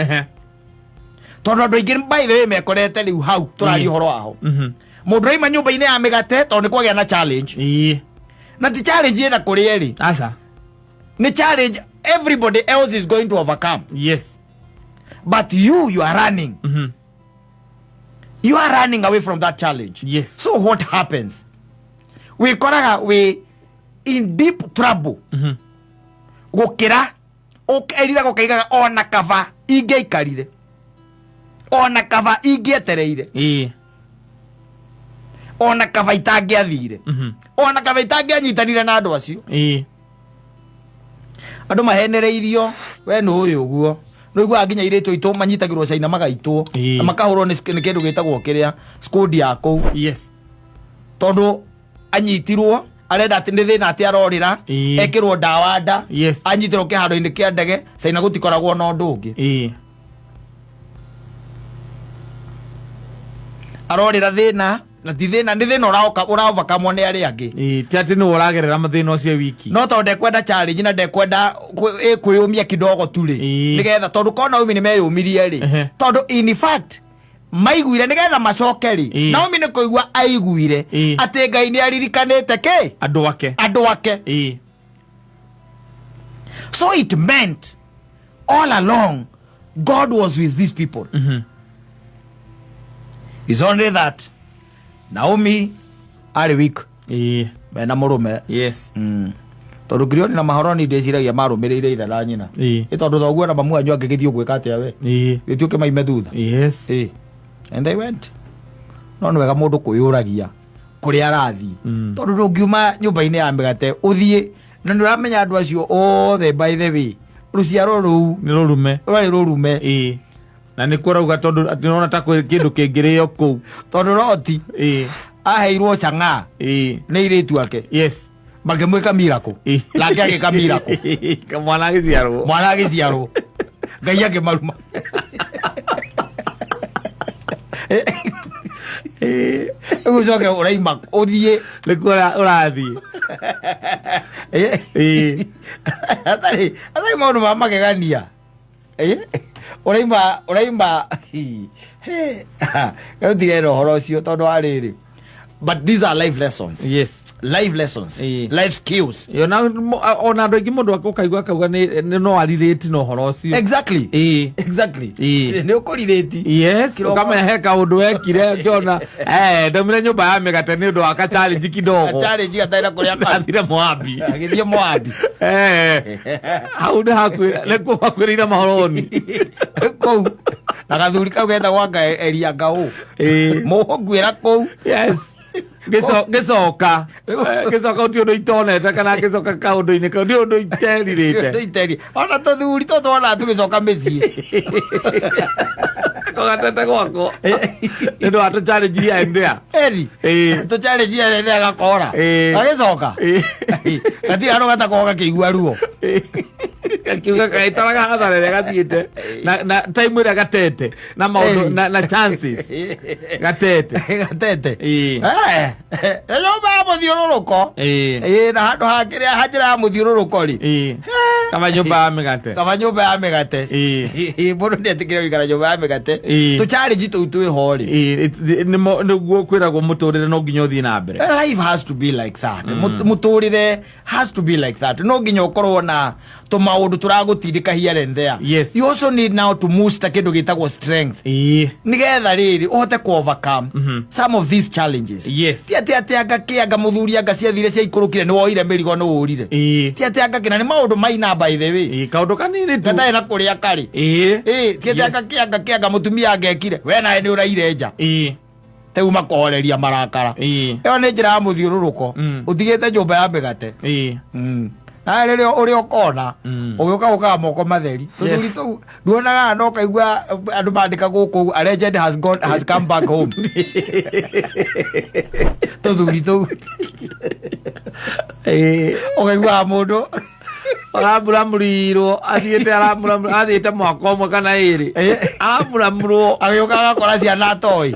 Tondũ andũ aingĩ, by the way, mekorete rĩu hau tũraria Ĩĩ. ũhoro waho. Mũndũ raima nyũmba-inĩ ya mĩgate tondũ nĩ kwagĩa na challenge, na ti challenge ĩna kũrĩa ĩrĩ. Aca. Nĩ challenge everybody else is going to overcome, but you are running, you are running away from that challenge. So what happens, wikoraga we in deep trouble gukira ũkeriraga ũkaigaga ona kaba ingĩaikarire, ona kaba ingĩetereire, ona kaba itangĩathire, ona kaba itangĩanyitanire na andũ acio. Andũ mahenereirio we nĩ ũyũ ũguo nĩũiguaga nginya irĩtu aitũ manyitagĩrwo caina magaitwo na makahũrwo nĩ kĩndũ gĩtagwo kĩrĩa skudi ya kũu, tondũ anyitirwo arenda atĩ nĩ thĩna atĩ arorĩra, ekĩrwo ndawa nda, anyitĩrwo kĩharo-inĩ kĩa ndege caina gũtikoragwo na ũndũ ũngĩ. Arorĩra thĩna na ti thĩna, nĩ thĩna ũraoka ũraovakamwo nĩ arĩa angĩ. Ĩĩ, ti atĩ nĩwe ũragerera mathĩna ũcio wiki. No tondũ ndekwenda challenge na ndekwenda kwĩyũmia kidogo tu rĩ, nĩgetha tondũ korwo Naomi nĩ meyũmirie rĩ, tondũ in fact maiguire nĩgetha macoke rĩ, Naomi nĩ kũigua aiguire atĩ Ngai nĩ aririkanĩte kĩ? Andũ ake. Andũ ake. So it meant all along God was with these people. It's only that Naomi arĩ weak mena mũrũme. Tondũ Kirioni na Mahoroni ndĩciragia marũmĩrĩire ithe na nyina. Ĩ tondũ thoguo na mamu wanyu angĩgĩthiĩ ũgwĩka atĩa we? Gĩtuĩke maime thutha. Ĩ. And they went. No nĩ wega mũndũ kwĩyũragia kũrĩa arathiĩ, tondũ ndũngiuma nyũmba-inĩ ya mĩgate ũthiĩ na nĩ ũramenya andũ acio othe, by the way, rũciaro rũu Nĩ rũrume. Rwarĩ rũrume. Ĩĩ, na nĩ kũrauga tondũ atĩ nĩrona ta kwĩ kĩndũ kĩngĩrĩo kũu. Tondũ Loti aheirwo cang'aa nĩ irĩtu ake, makĩmwĩka miracle, nake agĩka miracle. Mwana agĩciarwo. Mwana agĩciarwo, Ngai akĩmaruma. Rĩu ũcoke ũraima ũthiĩ Nĩkuo ũrathiĩ. Atarĩ maũndũ ma magegania. Ũraima rĩu tigere ũhoro ũcio tondũ wa rĩrĩ, but these are life lessons. Life lessons, life skills. Ĩĩ, ona andũ aingĩ mũndũ ũkaigua akauga nĩ no arirĩti na ũhoro ũcio. Nĩ ũkũrirĩti. Kĩroko- Ũkamenya he kaũndũ wekire ũkĩona ndaumire nyũmba ya mĩgate nĩ ũndũ wa ka challenge kidogo. Challenge gatarĩ na kũrĩa karĩ. Ndathire Moabi. Agĩthiĩ Moabi. Hau nĩ hakuhĩ nĩkuo hakuhĩrĩire Mahoroni. Kũu na gathuri kau getagwo anga Eria Ngaũ. Mũgũkuĩra kũu. Yes, ngĩcoka ngĩcoka ũti ũndũ itonete kana ngĩcoka kaũndũ-inĩ kau nĩ ũndũ iterirĩte. Iteri ona tũthuri tũ twonaga tũgĩcoka mĩciĩ. Kogatete gwakwa nĩ ũndũ wa tũ challenge here and there. Eri tũ challenge ere agakora. Agĩcoka gatirĩ handũ gatakoragwo gakĩigua ruo. Gakiuga gaitaraga hathara ĩrĩa gathiĩte na time ĩrĩa gatete na maũndũ na chances gatete. Gatete. Na nyũmba ya mũthiũrũrũko. Ĩĩ, na handũ ha kĩrĩa ha njĩra ya mũthiũrũrũko rĩ. Kaba nyũmba ya mĩgate. Kaba nyũmba ya mĩgate. Ĩĩ, mũndũ nĩetĩkĩre gũikara nyũmba ya mĩgate. Tũ challenge tũu twĩho rĩ. Ĩĩ, nĩguo kwĩragwo mũtũrĩre no nginya ũthiĩ na mbere. Life has to be like that. Mũtũrĩre has to be like that. No nginya ũkorwo na tũmaũndũ tũragũtindĩka here and there. You also need now to muster kĩndũ gĩtagwo strength, nĩgetha rĩrĩ ũhote ku overcome some of these challenges. Ti atĩ anga kĩanga mũthuri anga ciathire ciaikũrũkire nĩ woire mĩrigo nĩ wũrire. Ti atĩ anga kĩna nĩ maũndũ maina, by the way. Ĩĩ, kaũndũ kanini tu. Gatarĩ na kũrĩa karĩ. Ĩĩ, ti atĩ anga kĩanga mũtumia angekire we nawe nĩ ũraire nja. Rĩu makohoreria marakara. Ĩyo nĩ njĩra ya mũthiũrũrũko. Ũtigĩte nyũmba ya mĩgate. Nawe rĩrĩa ũrĩa ũkona ũgĩũka ũkaga moko matheri, tũthuri tũu nduonaga no kaigua andũ mandĩka gũkũ, "A legend has gone, has come back home." Tũthuri tũu ũkaiguaga mũndũ. Aramuramũrirwo athiĩte athiĩte mwaka ũmwe kana ĩrĩ aramuramũrwo. Agĩũka agakora ciana atoĩ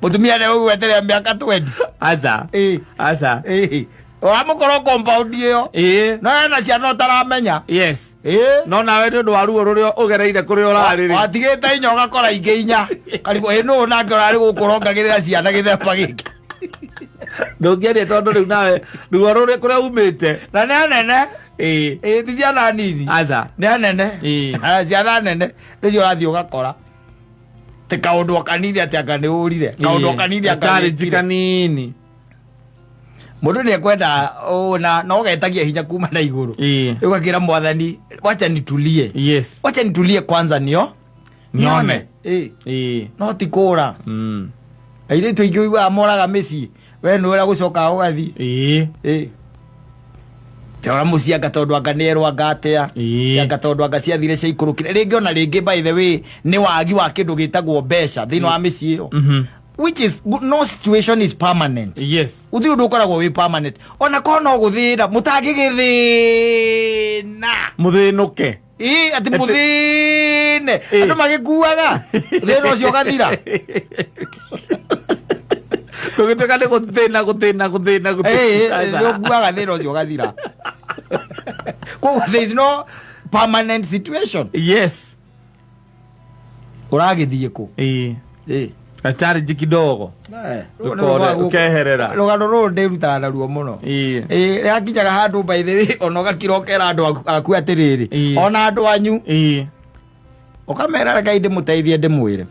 mũtumia nĩ ũgweterera mĩaka 20. Aca. Aca. Ũramũkorwo compound ĩyo no ena ciana ũtaramenya. No nawe nĩ ũndũ wa ruo rũrĩa ũgereire kũrĩa ũrarĩ rĩ. Watigĩte inya ũgakora ingĩ inya karigwo ĩ nũũ nake ũrarĩ gũkũ ũrongagĩrĩra ciana gĩthemba gĩkĩ. Ndũngĩaria tondũ rĩu nawe ruo rũrĩa kũrĩa umĩte. Na nĩ anene. Ĩ ti ciana nini. Aca. Nĩ anene. Ciana nene nĩcio ũrathiĩ ũgakora ti kaũndũ o kanini atĩ anga nĩ ũrire kaũndũ o kanini anga challenge wĩkire. Kanini. Mũndũ nĩ ekwenda na no getagia hinya kuma na igũrũ. Rĩu ũgakĩra mwathani, wacha nitulie, wacha nitulie kwanza nio Nyone. No ti kũra. Airĩtu aingĩ ũiguaga moraga mĩciĩ we nĩ ũrĩa gũcoka ũgathiĩ. Ora mũciĩ anga tondũ anga nĩ erwo anga atĩa. Anga tondũ anga ciathire ciaikũrũkire rĩngĩ ona rĩngĩ, by the way, nĩ wagi wa kĩndũ gĩtagwo mbeca thĩinĩ wa mĩciĩ ĩyo, which is no situation is permanent. Gũtirĩ ũndũ ũkoragwo wĩ permanent ona korwo no gũthĩna mũtangĩgĩthĩna. Mũthĩnũke. Ĩ atĩ mũthĩne andũ magĩkuaga thĩna ũcio ũgathira. Ndũgĩtuĩka nĩ gũthĩna gũthĩna gũthĩna gũthĩna. Nĩũkuaga thĩna ũcio ũgathira. Koguo there is no permanent situation. Ũragĩthiĩ kũ? Gachallenge kidogo. Ũkore- ũkeherera. Rũgano rũrũ ndĩrutaga naruo mũno. Rĩakinyaga handũ, by the way, ona ũgakira ũkera andũ aku atĩrĩrĩ, ona andũ anyu ũkamera reke ndĩmũteithie ndĩmwĩre,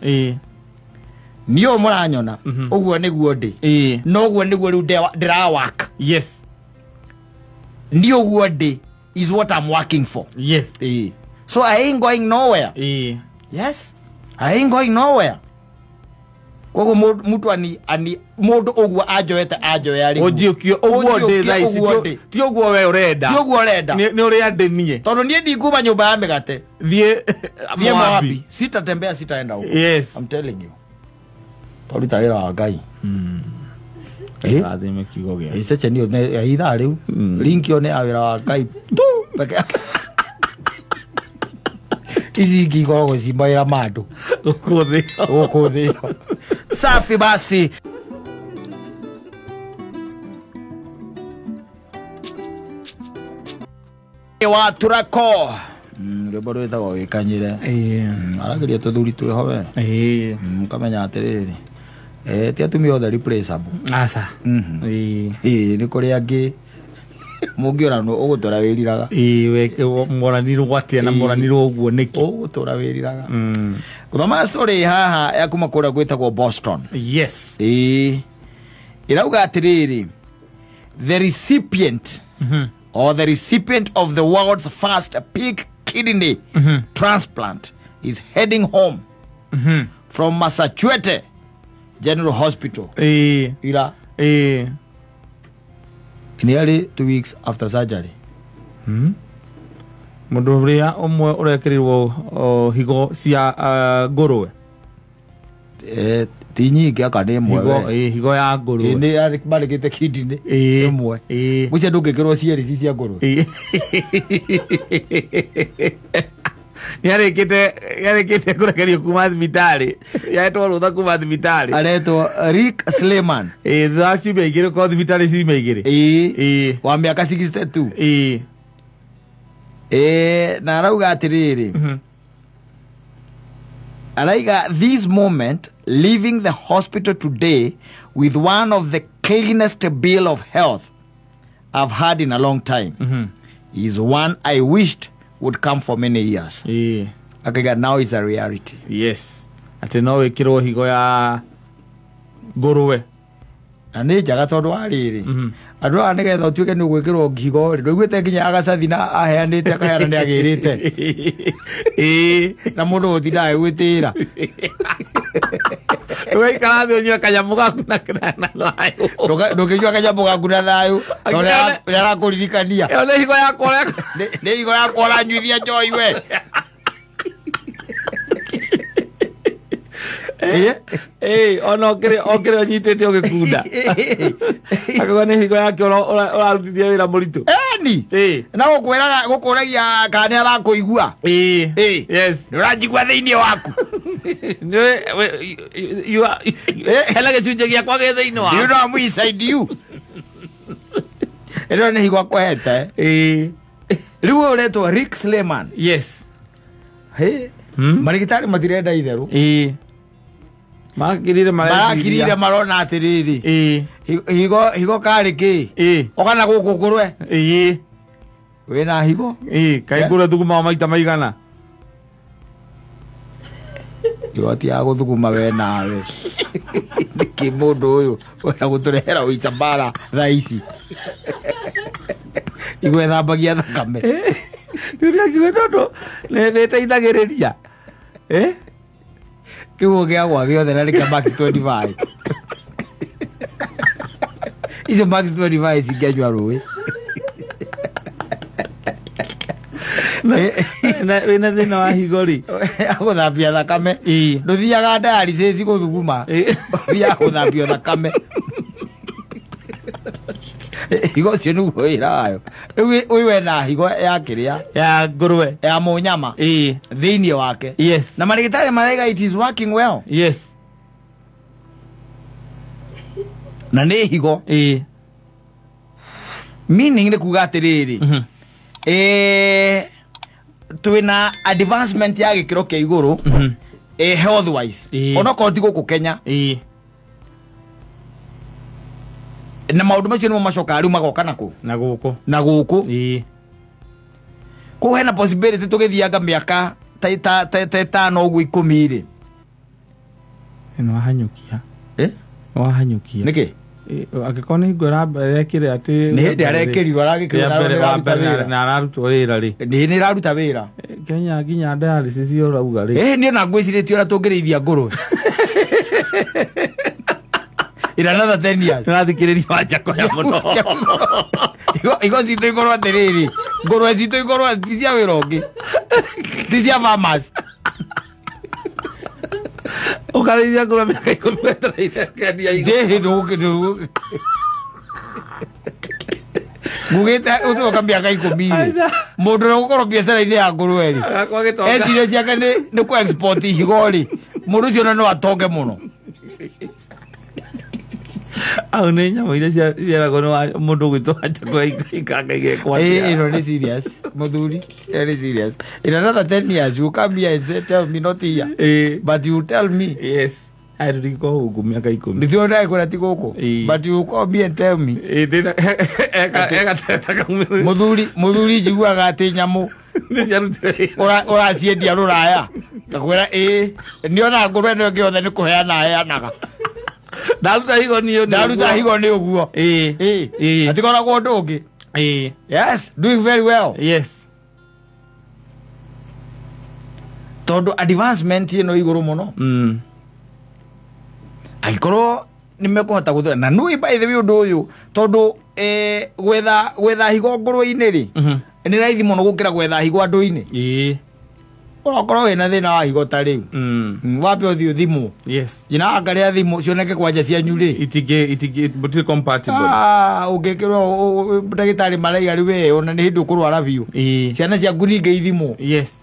niĩ ũũ mũranyona ũguo nĩguo ndĩ, no ũguo nĩguo rĩu ndĩrawaka. Niĩ ũguo ndĩ is what I'm working for. So I ain't going nowhere. Yes, I ain't going nowhere. Koguo mũndũ ani mũndũ ũguo anjoete anjoya rĩu. Ũnjiũkie ũguo ndĩ thaa ici. Ũguo ndĩ. Ti ũguo we ũrenda. Ti ũguo ũrenda. Nĩ ũrĩa ndĩ niĩ. Tondũ niĩ ndikuma nyũmba ya mĩgate. Thiĩ. Thiĩ Moabi, sitatembea, sitaenda huko. I'm telling you, twaruta wĩra wa Ngai. Rathime kiugo gĩa Ĩ, ceceni ĩyo nĩ ya ithaa rĩu link ĩyo nĩ ya wĩra wa Ngai tu peke yake. Ici ingĩ ikoragwo ci mawĩra ma andũ gũkũ thĩ. Gũkũ thĩ ĩyo. Safi basi. Wa turako rwĩmbo rwĩtagwo wĩkanyĩre. Aragĩria tũthuri twĩho we. Ũkamenya atĩrĩrĩ, ti atumia othe replaceable. Aca. Ĩĩ, nĩ kũrĩ angĩ mũngĩũranwo ũgũtũra wĩriraga. Moranirwo atĩa na moranirwo ũguo nĩkĩ? Ũgũtũra wĩriraga. Gũthoma story haha ya kuma kũrĩa gwĩtagwo Boston. Ĩĩ, ĩrauga atĩrĩrĩ, the recipient or the recipient of the world's first pig kidney transplant is heading home from Massachusetts General Hospital ira nearly 2 weeks after surgery. Mũndũ ũrĩa ũmwe ũrekĩrirwo higo cia ngũrwe. Ti nyingĩ aka nĩ ĩmwe. Higo we. Higo ya ngũrwe. Nĩ marĩkĩte kidney ĩmwe. Mũcio ndũngĩkĩrwo cierĩ ci cia ngũrwe. Nĩarĩkĩte kũrekerio kuma thibitarĩ, yahetwo rũtha kuma thibitarĩ. Aretwo Rick Slayman. Thutha wa ciumia 2 korwo thibitarĩ ciumia 2. Wa mĩaka 62. Na arauga atĩrĩrĩ, araiga, "This moment, leaving the hospital today with one of the cleanest bill of health I've had in a long time is one I wished would come for many years." Akaiga, "Now it's a reality." Yes, atĩ no wĩkĩrwo higo ya ngũrwe. Na nĩ njega tondũ wa rĩrĩ, andũ aya nĩgetha ũtuĩke nĩ ũgwĩkĩrwo ngigo rĩ, ndũiguĩte nginya agacathi na aheanĩte akaheana nĩ agĩrĩte na mũndũ gũtindaga agĩgwĩtĩĩra. Ndũgaikara thĩ ũnyue kanyamũ gaku na thayũ. Ndũngĩnyua kanyamũ gaku na thayũ tondũ nĩ arakũririkania. Ĩyo nĩ higo yakwa ũreka. Nĩ higo yakwa ũranyuithia njoi we. Ona ũkĩrĩ ũnyitĩte ũgĩkunda akauga nĩ higo yake ũrarutithia wĩra mũritũ. Yani Ĩĩ. na gũkwĩraga gũkũragia kana nĩ arakũigua. Ĩĩ. Ĩĩ. Yes. Nĩ ũranjigua thĩinĩ waku. Nĩ- we- you- you are- hena gĩcunjĩ gĩakwa gĩ thĩinĩ You wa know I'm inside you. Ĩno nĩ higo akũhete. Ĩĩ. Rĩu ũyũ ũretwo Rick Slayman. Yes. Hĩ. Hmm? Marigitari matirenda itherũ. Ĩĩ. Marakirire Marakirire marona atĩrĩrĩ. Ĩĩ. Higo higo karĩ kĩ? Ĩĩ. Ogana gũkũ ngũrwe. Ĩĩ. Wĩna higo? Ĩĩ. Kaĩ ngũrwe thugumaga maita maigana? Igoti ya gũthuguma we nawe. Nĩkĩ mũndũ ũyũ wenda gũtũrehera ũica mbara thaa ici? Igwe thambagia thakame. Rĩu nĩangiuga tondũ nĩ ĩteithagĩrĩria. Eh? Kĩguo gĩa gwa gĩothe na nĩkĩa max 25. Icio max 25 cingĩanyua rũĩ. Na wĩna thĩna wa higo rĩ. Agũthambia thakame. Ĩĩ. Ndũthiaga dialysis gũthuguma. Ĩĩ. Ũthiaga gũthambio thakame. Higo ũcio nĩguo wĩra wayo. Rĩu ũyũ ena higo ya kĩrĩa Ya ngũrwe. ya mũnyama Ĩĩ. thĩinĩ wake. Yes. Na marigitari maraiga it is working well. Yes. Na nĩ higo. Ĩĩ. Meaning nĩ kuga atĩrĩrĩ. Mhm. Twĩna advancement ya gĩkĩro kĩa igũrũ Mhm. health wise. Ĩĩ. Onokorwo ti gũkũ Kenya. Ĩĩ. Na maũndũ macio nĩmo macokaga rĩu magoka nakũ? Na gũkũ. Na gũkũ. Ĩĩ. Kũu hena possibility tũgĩthianga mĩaka ta ĩtano ũguo 10 rĩ. Nĩ wahanyũkia. Eh? Nĩ wahanyũkia. Nĩkĩ? Ĩĩ, angĩkorwo nĩ hingo arekĩre atĩ Nĩ hĩndĩ arekĩrirwo aragĩkĩrwo Rĩa na mbere nĩ wa ĩraruta mbere wĩra. na ararutwo wĩra rĩ. Nĩ nĩ ĩraruta wĩra. Kenya nginya dialysis ũrauga rĩ. Ĩĩ niĩ ona ngwĩcirĩtie ũrĩa tũngĩrĩithia ngũrwe. In another 10 years. Nĩrathikĩrĩria Wanjakoya mũno. Igo citũ ikorwo atĩrĩrĩ, ngũrwe citũ ikorwo ti cia wĩra ũngĩ. Ti cia farmers. Ũkarĩithia ngũrwe mĩaka 10 wetereire ũkendia higo. Ndĩhĩ ndũgũkĩ ngugĩte ũtuoka mĩaka 10 rĩ. Aca. Mũndũ ũrĩa ũgũkorwo biacara-inĩ ya ngũrwe rĩ. Agakorwo agĩtonga. Eciria ciake nĩ kũ export higo rĩ. Mũndũ ũcio ona no atonge mũno. Au nĩ nyamũ iria ciaragwo nĩ mũndũ ũgwĩtwo Wanjakoya ikanga igekwo Ĩĩ atĩa. ĩno nĩ serious mũthuri. Ĩno nĩ serious. In another 10 years you come here and say tell me not here. Ĩĩ. But you tell me. Yes. Aya tũtingĩkorwo gũkũ mĩaka 10. Ndithio ndakwĩra ti gũkũ. Ĩĩ. But you call me and tell me. Ĩĩ, ndĩna ega kaumĩrĩra. Mũthuri njiguaga atĩ nyamũ Nĩ ciarutire wĩra. Ũraciendia rũraya. Ngakwĩra ĩĩ nĩona ngũrwe ĩno ĩngĩ yothe nĩ kũheana heanaga. Ndaruta higo niĩ nĩ Ndaruta ũguo. higo nĩ ũguo. Ĩĩ. Ĩĩ. Ĩĩ. Hatikoragwo ũndũ ũngĩ. Ĩĩ. Yes, doing very well. Yes. Tondũ advancement ĩno igũrũ mũno. Mm. Angĩkorwo nĩ mekũhota gũthura na nũĩ by the way ũndũ ũyũ tondũ gwetha higo ngũrwe-inĩ rĩ Mhm. nĩ raithi mũno gũkĩra gwetha higo andũ-inĩ. Ĩĩ. Ũrokorwo wĩna thĩna wa higo ta rĩu. Mm. Wambe ũthiĩ ũthimwo. Yes. Njina angaria thimũ cioneke kwanja cianyu rĩ. Itingĩ mũtirĩ compatible. Ah, ũngĩkĩrwo ndagĩtarĩ maraiga rĩu we ona nĩ hĩndĩ ũkũrwara biũ. Ĩĩ. Ciana ciaku ningĩ ithimwo. Yes.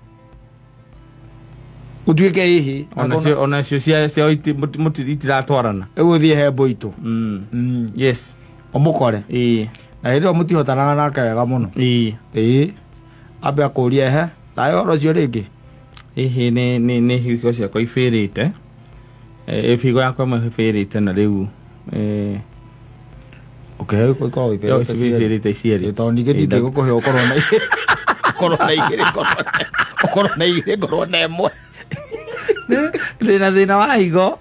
Ũtuĩke ĩhĩ. Onacio ciao itiratwarana. Rĩu ũthiĩ he mbũitũ. Mm. Mm. Yes. Ũmũkore. Ĩĩ. Na hĩndĩ ĩyo mũtihotanaga nake wega mũno. Ĩĩ. Ĩĩ. Ambe akũrie ehe. Thayũ ũhoro ũcio rĩngĩ. Ĩhĩ nĩ higo ciakwa ibĩrĩte. Higo yakwa ĩmwe ĩbĩrĩte na rĩu Okay, ikoragwo yo ibĩrĩte cierĩ. Tondũ ningĩ ndingĩgũkũhe ũkorwo na igĩrĩ. Ũkorwo na igĩrĩ ũkorwo na igĩrĩ ngorwo na ĩmwe. Ndĩna thĩna wa higo.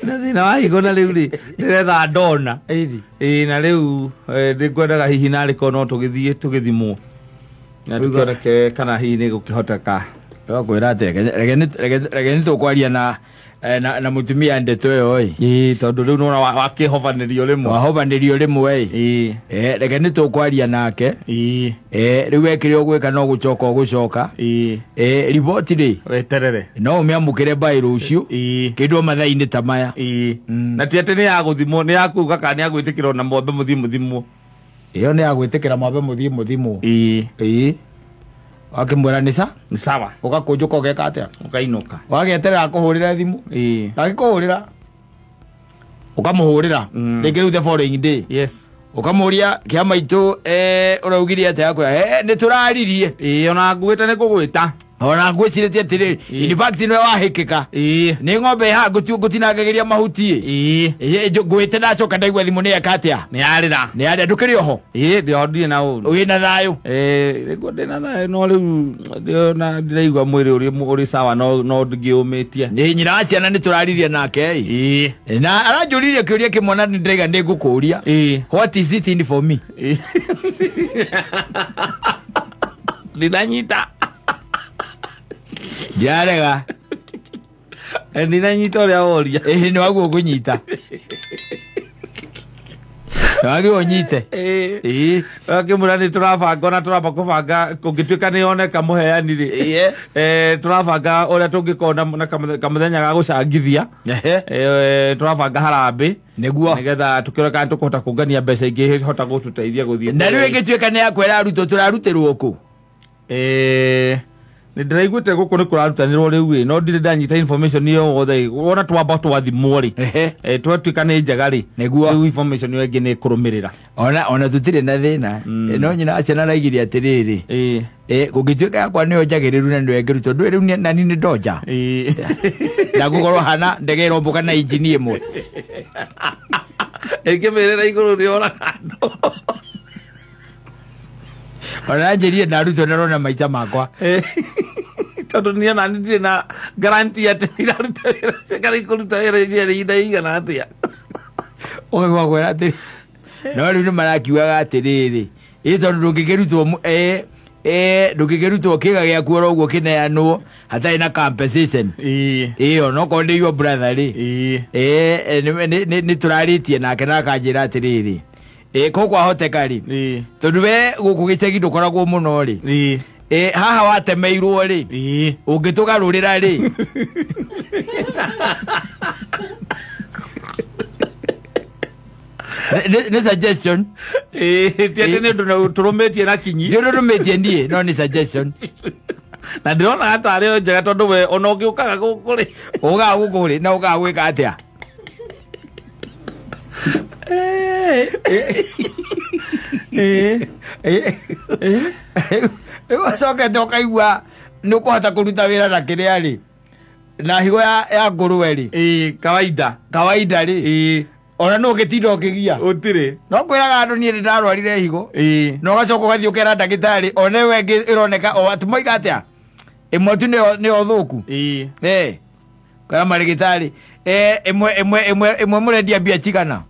Ndĩna thĩna wa higo na rĩu rĩ ndĩretha ndona. Ĩni. Ĩĩ na rĩu nĩngwendaga hihi narĩ korwo no tũgĩthiĩ tũgĩthimwo. Na tũkĩoneke kana hihi nĩ gũkĩhoteka. Kwĩra atĩ reke nĩ tũkwaria na mũtumia ndeto ĩyo ĩ. Ĩĩ tondũ rĩu nĩwona wakĩhobanĩrio rĩmwe. Wahobanĩrio rĩmwe ĩ. Ĩĩ. Reke nĩ tũkwaria nake. Ĩĩ. Rĩu we kĩrĩa ũgwĩka no gũcoka ũgũcoka. Ĩĩ. Riboti rĩ Weterere. no ũmĩamũkĩre mbaĩ rũciũ. Ĩĩ. Kĩndũ mathaa-inĩ ta maya. Ĩĩ. Mm. Na ti atĩ nĩ ya gũthimwo nĩ ya kuga kana nĩ ya gwĩtĩkĩrwo na mwambe mũthiĩ mũthimwo. Ĩyo nĩ ya gwĩtĩkĩra mwambe mũthiĩ mũthimwo. Ĩĩ. Ĩĩ. Wakĩmwĩra nĩ sa Nĩ sawa. Ũgakũnjũka ũgeka atĩa? Ũkainũka. Wageterera akũhũrĩre thimũ. Ĩĩ. Na akĩkũhũrĩra ũkamũhũrĩra rĩngĩ rĩu the following day. Yes. Ũkamũria kĩama itũ, ũraugire atĩa? Akwĩra nĩ tũraririe. Ĩĩ, ona nguĩte nĩ kũgwĩta. Ona ngwĩcirĩtie atĩrĩrĩ, in fact nĩwe wahĩkĩka. Ĩĩ. Nĩ ng'ombe ĩhaha ngũtinangagĩria mahuti ĩ. Ĩĩ. Ĩ, ngwĩte ndacoka ndaigua thimũ nĩ eka atĩa? Nĩ yarĩra. Nĩ yarĩra. Ndũkĩrĩ oho? Ĩĩ, ndĩ ndirĩ na ũru. Wĩna thayũ? Ĩĩ, nĩguo ndĩna thayũ, no rĩu ndĩrona ndĩraigua mwĩrĩ ũrĩ sawa, no ndingĩũmĩtie. Nĩ nyina wa ciana nĩ tũraririe nake ĩ. Ĩĩ. Na aranjũririe kĩũria kĩmwe na nĩndĩraiga nĩ ngũkũria. Ĩĩ. What is it in for me? Ĩĩ. Ndinanyita. Njarega. Ndinanyita ũrĩa woria. Ĩĩ, nĩ waguo ngũnyita. Nĩ wagĩrĩirwo ũnyite. Ĩĩ. Ĩĩ. Akĩmwĩra nĩ tũrabanga, ona tũramba kũbanga kũngĩtuĩka nĩ yoneka mũheani rĩ. Ĩĩ. Tũrabanga ũrĩa tũngĩkorwo na kamũthenya ga gũcangithia. Ehe. Tũrabanga harambĩ. Nĩguo. Nĩgetha tũkĩrore kana tũkũhota kũngania mbeca ingĩ hota gũtũteithia gũthiĩ. Na rĩu ĩngĩtuĩka nĩ yakwĩra arutwo tũrarutĩrwo kũ? Nĩ ndĩraiguĩte gũkũ nĩ kũrarutanĩrwo rĩu ĩ, no ndirĩ ndanyita information ĩyo yothe. Wona twamba twathimwo rĩ, Ehe. Twatuĩka nĩ njega rĩ, Nĩguo. Rĩu information ĩyo ĩngĩ nĩ ĩkũrũmĩrĩra. Ona tũtirĩ na thĩna. No nyina wa ciana araigire atĩrĩrĩ. Ĩĩ. Kũngĩtuĩka yakwa nĩyo njagĩrĩru na nĩyo ĩngĩrutwo, ndũĩ rĩu nani nĩ ndonja. Ĩĩ. Na ngũkorwo hana ndege ĩrombũka na injini ĩmwe. Ĩngĩmĩrĩra igũrũ nĩ yoraga andũ. Ona anjĩrire ndarutwo na rona maica makwa. Tondũ niĩ ona niĩ ndirĩ na guarantee atĩ iraruta wĩra ũcio kana ikũruta wĩra ũcio ihinda igana atĩa. Ũkaigua kwĩra atĩ no rĩu nĩ marakiugaga atĩrĩrĩ, ĩ tondũ ndũngĩkĩrutwo ndũngĩkĩrutwo kĩga gĩaku oro ũguo kĩneanwo hatarĩ na compensation. Ĩĩ. Ĩ, onokorwo nĩ your brother rĩ. Ĩĩ. Nĩ tũrarĩtie nake na akanjĩra atĩrĩrĩ, kũu kwahoteka rĩ, Ĩĩ. tondũ we gũkũ gĩcagi ndũkoragwo mũno rĩ. Ĩĩ. Haha watemeirwo rĩ, Ĩĩ. ũngĩtũgarũrĩra rĩ. Nĩ suggestion. Ĩĩ, ti atĩ nĩ ũndũ na tũrũmĩtie na kinyi. Ti ũndũ nũmĩtie niĩ, no nĩ suggestion. Na ndĩrona tarĩ o njega tondũ we ona ũngĩũkaga gũkũ rĩ. Ũkaga gũkũ rĩ, na ũkaga gwĩka atĩa? Ĩĩ. Rĩu ũcokete ũkaigua nĩ ũkũhota kũruta wĩra na kĩrĩa rĩ, na higo ya ngũrwe rĩ. Ĩĩ, kawaida. Kawaida rĩ. Ĩĩ. Ona no ũgĩtinda ũkĩgia. Ũtirĩ. No kwĩraga andũ niĩ nĩ ndarwarire higo. Ĩĩ. Na ũgacoka ũgathiĩ ũkera ndagĩtarĩ, ona ĩyo ĩngĩ ĩroneka o atĩ moiga atĩa? Ĩmwe tu nĩyo thũku. Ĩĩ. Kana marĩgĩtarĩ. Ĩmwe mũrendia mbia cigana?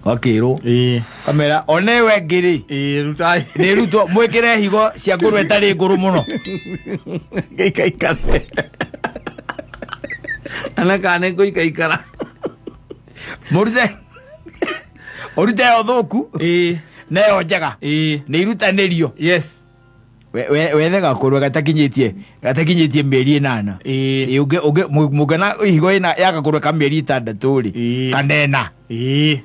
Wakĩrwo. Ĩĩ. Kamera, ona ĩyo ĩngĩ rĩ. Ĩĩ, rutai. Nĩ rutwo, mwĩkĩre higo cia ngũrwe ĩtarĩ ngũrũ mũno. Ngĩikaikare. Ana kana nĩ ngũikaikara. Mũrute. Ũrute ĩyo thũku. Ĩĩ. Na ĩyo njega. Ĩĩ. Nĩ irutanĩrio. Yes. Wethe gakũrwe gatakinyĩtie mĩeri 8. Ĩĩ. Ĩĩ, mũngĩona higo ĩna ya gakũrwe ka mĩeri 6 rĩ, Ĩĩ. kana ĩna. Ĩĩ.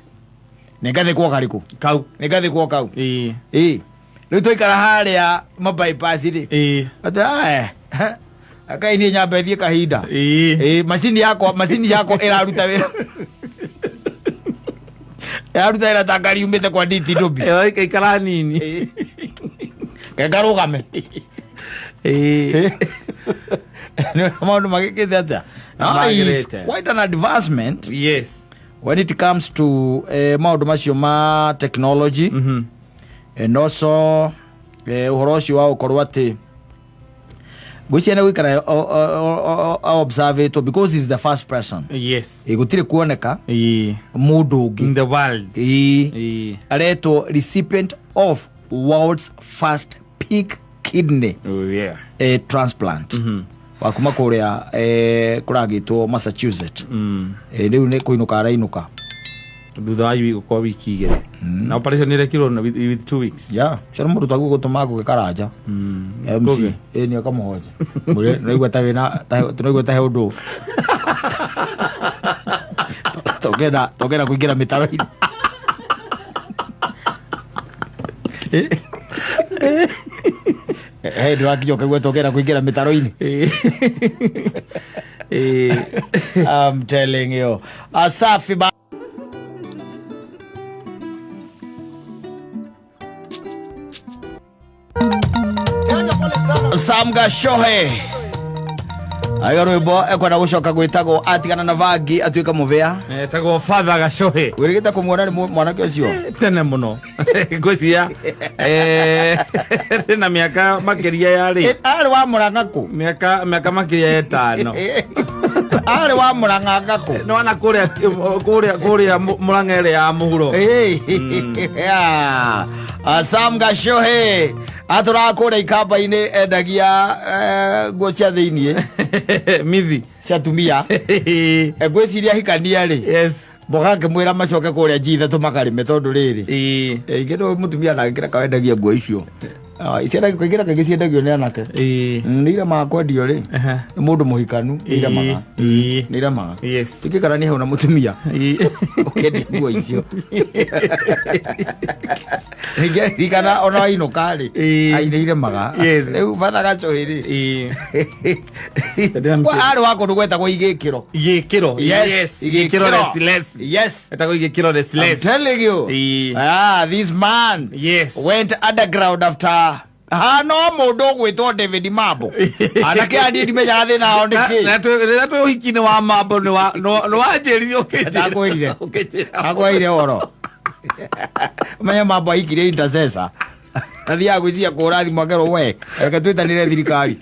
Nĩ ngathĩkwo karĩkũ? Kau. Nĩ ngathĩkwo kau. Ĩĩ. Ĩĩ. Rĩu twaikara harĩa ma bypass rĩ. Ĩĩ. Atĩ, aya, akai niĩ nyambe thiĩ kahinda. Ĩĩ. Ĩĩ, macini yakwa ĩraruta wĩra. Ĩraruta wĩra ta ngari yumĩte kwa DT Ndubi. Ĩyo ĩkaikara nini. Ĩĩ. Kengarũgame. Ĩĩ. Nĩ maũndũ magĩkĩte atĩa? Magĩrĩte. It's quite an advancement. Yes. When it comes to maũndũ macio ma technology. And also ũhoro ũcio wa gũkorwo atĩ ngwĩciria nĩ gũikara observe it because he's the first person. Yes. Gũtirĩ kuoneka Ĩĩ. mũndũ ũngĩ. In the world. Ĩĩ. Ĩĩ. Aretwo recipient of world's first pig kidney. Oh, yeah. Transplant. Wa kuma kũrĩa kũragĩtwo Massachusetts. Rĩu nĩ kũinũka arainũka. Thutha wa gũkorwo wiki igĩrĩ. Na operation ĩrekirwo na with 2 weeks. Yeah, cio nĩ mũndũ taguo gũtũma ngũgĩ karanja. MC. Ngũgĩ. Nĩ akamũhoja. Mũrĩ, nĩraigua ta wĩna, ta he, tũraigua ta he ũndũ. Tũngĩenda kũingĩra mĩtaro-inĩ. Hey, ndĩrakinya ũkaigua tũkĩenda kũingĩra mĩtaro-inĩ. I'm telling you. Asafi ba Sam Gashohe ayo rwimbo ekwenda gucoka gwitagwo atigana na vangi atuika muvia. Etagwo Father Gacohe. Wirigite kumuona ni mwanake ucio. Tene muno ngwĩciria na mĩaka makĩria ya rĩ Arĩ wa Murang'a kũ? Mĩaka makĩria ya 5. Arĩ wa Murang'a ngakũ? Nĩ wana kũrĩa Murang'a ĩrĩa ya mũhuro. Yeah. Sam Gashohe atũraga kũrĩa ikamba-inĩ, endagia nguo cia thĩiniĩ. Mithi. Cia atumia. Ngwĩciria hikania rĩ, mboga ngĩmwĩra macoke kũrĩa G3 makarĩme, tondũ rĩrĩ, ingĩ no mũtumia ndangĩkĩra kawendagia nguo icio. Ah, ciendagio kaingĩ, na kaingĩ ciendagio nĩ anake. Nĩ iremaga kwendio rĩ nĩ mũndũ mũhikanu, nĩ iremaga. Nĩ iremaga. Tũngĩkarania hau na mũtumia ũkĩendia nguo icio, ririkana ona wainũka rĩ, ai, nĩ iremaga. Rĩu batha gacũhĩ rĩ, arĩ wa kũndũ gwetagwo Igĩkĩro. Igĩkĩro. Yes. Igĩkĩro Restless. Etagwo Igĩkĩro I'm Restless. telling you. Ah, this man went underground after ha no mũndũ ũgwĩtwo David Mambo, anake aniĩ ndimenyaga thĩna wao nĩ kĩ. Na rĩrĩa twĩ ũhiki-inĩ wa Mambo nĩ wanjĩrire ũkĩnjĩra. Ndakwĩrire. Ũkĩnjĩra. Akwĩire ũhoro menye Mambo aikire intercessor, athiaga gwĩciria kũra thimũ akerwo, "We reke twĩtanĩre thirikari."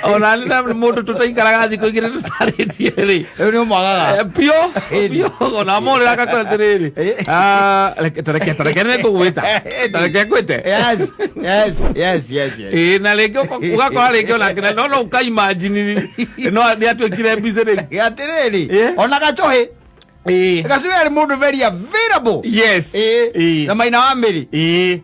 Ona nĩ na mũndũ tũtaikaraga thikũ igĩrĩ tũtarĩtie rĩ. Rĩu nĩ ũmwagaga. Pio pio, ona mũrĩra akakwĩra atĩrĩrĩ, "Ah, tareke nĩ ngũgwĩta, tareke ngwĩte." Yes. Ĩĩ, na rĩngĩ ũgakora rĩngĩ ona no ũkaimagine no nĩ atuĩkire busy rĩu. Atĩrĩrĩ, ona Gacohĩ, Gacohĩ arĩ mũndũ very available. Na Maina wa Mĩrĩ,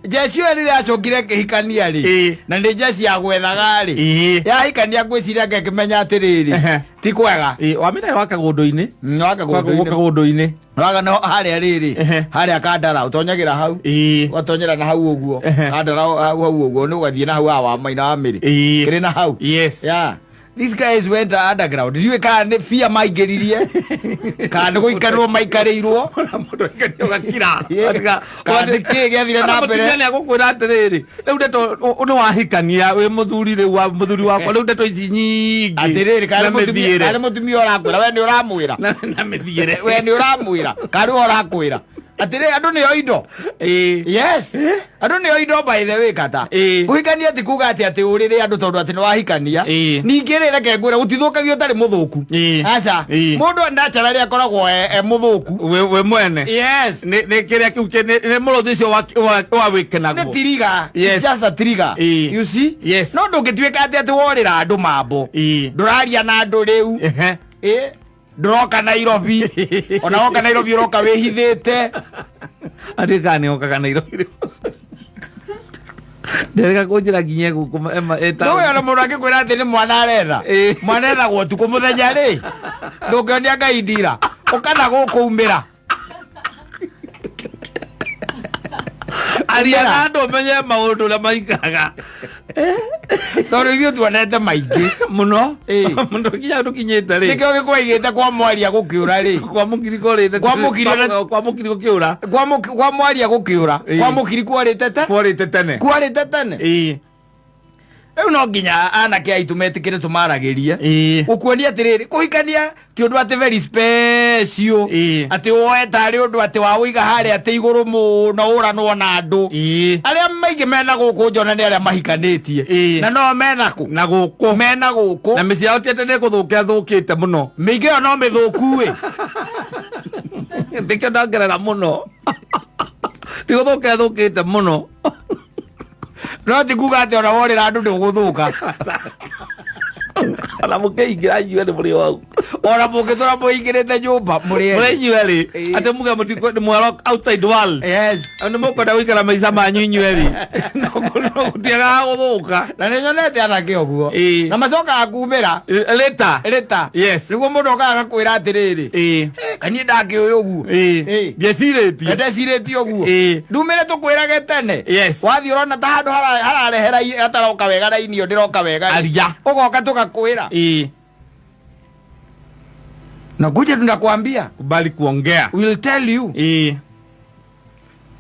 jeci ĩyo rĩrĩa acokire akĩhikania rĩ, na nĩ jeci ya gwethaga rĩ, yahikania ngwĩciria ngekĩmenya atĩrĩrĩ, ti kwega. Wamĩta wa kagũndũ-inĩ. Wakagũndũ-inĩ. Kagũndũ-inĩ. Waga no harĩa rĩrĩ, harĩa kandara ũtonyagĩra hau, ũgatonyera na hau ũguo. Kandara hau ũguo nĩ ũgathiĩ na hau haha wa Maina wa Mĩrĩ, kĩrĩ na hau. Yeah. These guys went underground. Ndiũĩ kana nĩ bia maingĩririe kana nĩ gũikarĩrwo maikarĩirwo. Ona mũndũ aikarire ũgakira. Kana nĩ kĩĩ gĩathire na mbere. Mũtumia nĩ agũkwĩra atĩrĩrĩ, rĩu ndeto nĩ wahikania wĩ mũthuri, rĩu wa mũthuri wakwa, rĩu ndeto ici nyingĩ Atĩrĩrĩ, kana na nĩ mũtumia mĩthiĩre. kana nĩ mũtumia ũrakwĩra, we nĩ ũramwĩra. Na mĩthiĩre. We nĩ ũramwĩra kana nĩwe ũrakwĩra atĩrĩrĩ, andũ nĩo indo. Yes, andũ nĩo indo, by the way, kata. Kũhikania ti kuga atĩ ũrĩrĩ andũ tondũ atĩ nĩ wahikania. Ningĩ rĩ, reke ngwĩre, gũtithũkagio ũtarĩ mũthũku. Aca. Mũndũ naturally akoragwo e mũthũku. We mwene. Nĩ kĩrĩa kĩu nĩ mũrũthi ũcio wa Nĩ wĩkenaguo. Tiriga. It's just a trigger. You see? No ndũngĩtuĩka atĩ worĩra andũ mambo, ndũraria na andũ rĩu, ndũroka Nairobi, ona woka Nairobi ũroka wĩhithĩte. Andĩ kana nĩ okaga Nairobi rĩu. Nderega kũnjĩra nginya gũkũ Ndũĩ ona mũndũ angĩkwĩra atĩ nĩ mwana aretha. Mwana ethagwo ũtukũ, mũthenya rĩ ndũngĩonia Ngai ndira ũkana gũkũ umĩra. Aria na andũ ũmenye maũndũ ũrĩa maikaraga. Tondũ ithuĩ tuonete maingĩ. Mũno. Mũno nginya tũkinyĩte rĩ. Nĩkĩo gĩkwaigĩte kwa mwaria gũkĩũra rĩ. Kwa mũkiri kũrĩte. Kwa mũkiri Kwa mũkiri gũkĩũra. Kwa mwaria gũkĩũra. Kwa mũkiri kwarĩte te Kwarĩte tene. Kwarĩte tene. Rĩu no nginya anake aitũ metĩkĩre tũmaragĩrie, gũkuonia atĩrĩrĩ, kũhikania ti ũndũ atĩ very special, atĩ woe tarĩ ũndũ atĩ wa ũiga harĩa atĩ igũrũ mũno ũranwo na andũ. Arĩa maingĩ mena gũkũ njona nĩ arĩa mahikanĩtie. Na no mena kũ? Na gũkũ. Mena gũkũ. Na mĩciĩ yao ti atĩ nĩ gũthũka ĩthũkĩte mũno. Mĩingĩ ĩyo no mĩthũku ĩ. Nĩkĩo ndongerera mũno, ti gũthũka ĩthũkĩte mũno. No ti kuga atĩ ona worĩra andũ ndũgũthũka. Ona mũkĩingĩra inyuĩ nĩ mũrĩ hau. Ona mũngĩtũra mũingĩrĩte nyũmba mũrĩ Mũrĩ erĩ. inyuĩ erĩ Ĩĩ. atĩ muge mũtikũ mwaro outside world. Yes. Nĩ mũkwenda gũikara maica manyu inyuĩ erĩ. No gũtiagaga gũthũka. Na nĩ nyonete anake ũguo. Ĩĩ. Na macokaga kumĩra Later. rĩta. Yes. Nĩguo mũndũ okaga agakwĩra atĩrĩrĩ. Ĩĩ. Kaniĩ ndakĩũĩ ũguo. Ĩĩ. Ĩĩ. Ndiecirĩtie. Ndecirĩtie ũguo. Ĩĩ. Ndumĩre tũkwĩrage tene. Yes. Wathiĩ ũrona ta handũ hararehera hataroka wega raini ĩyo ndĩroka wega. Aria. Ũgoka tũgakwĩra. Ĩĩ. Na kuja tunakwambia. Kubali kuongea. We'll tell you. Ĩĩ.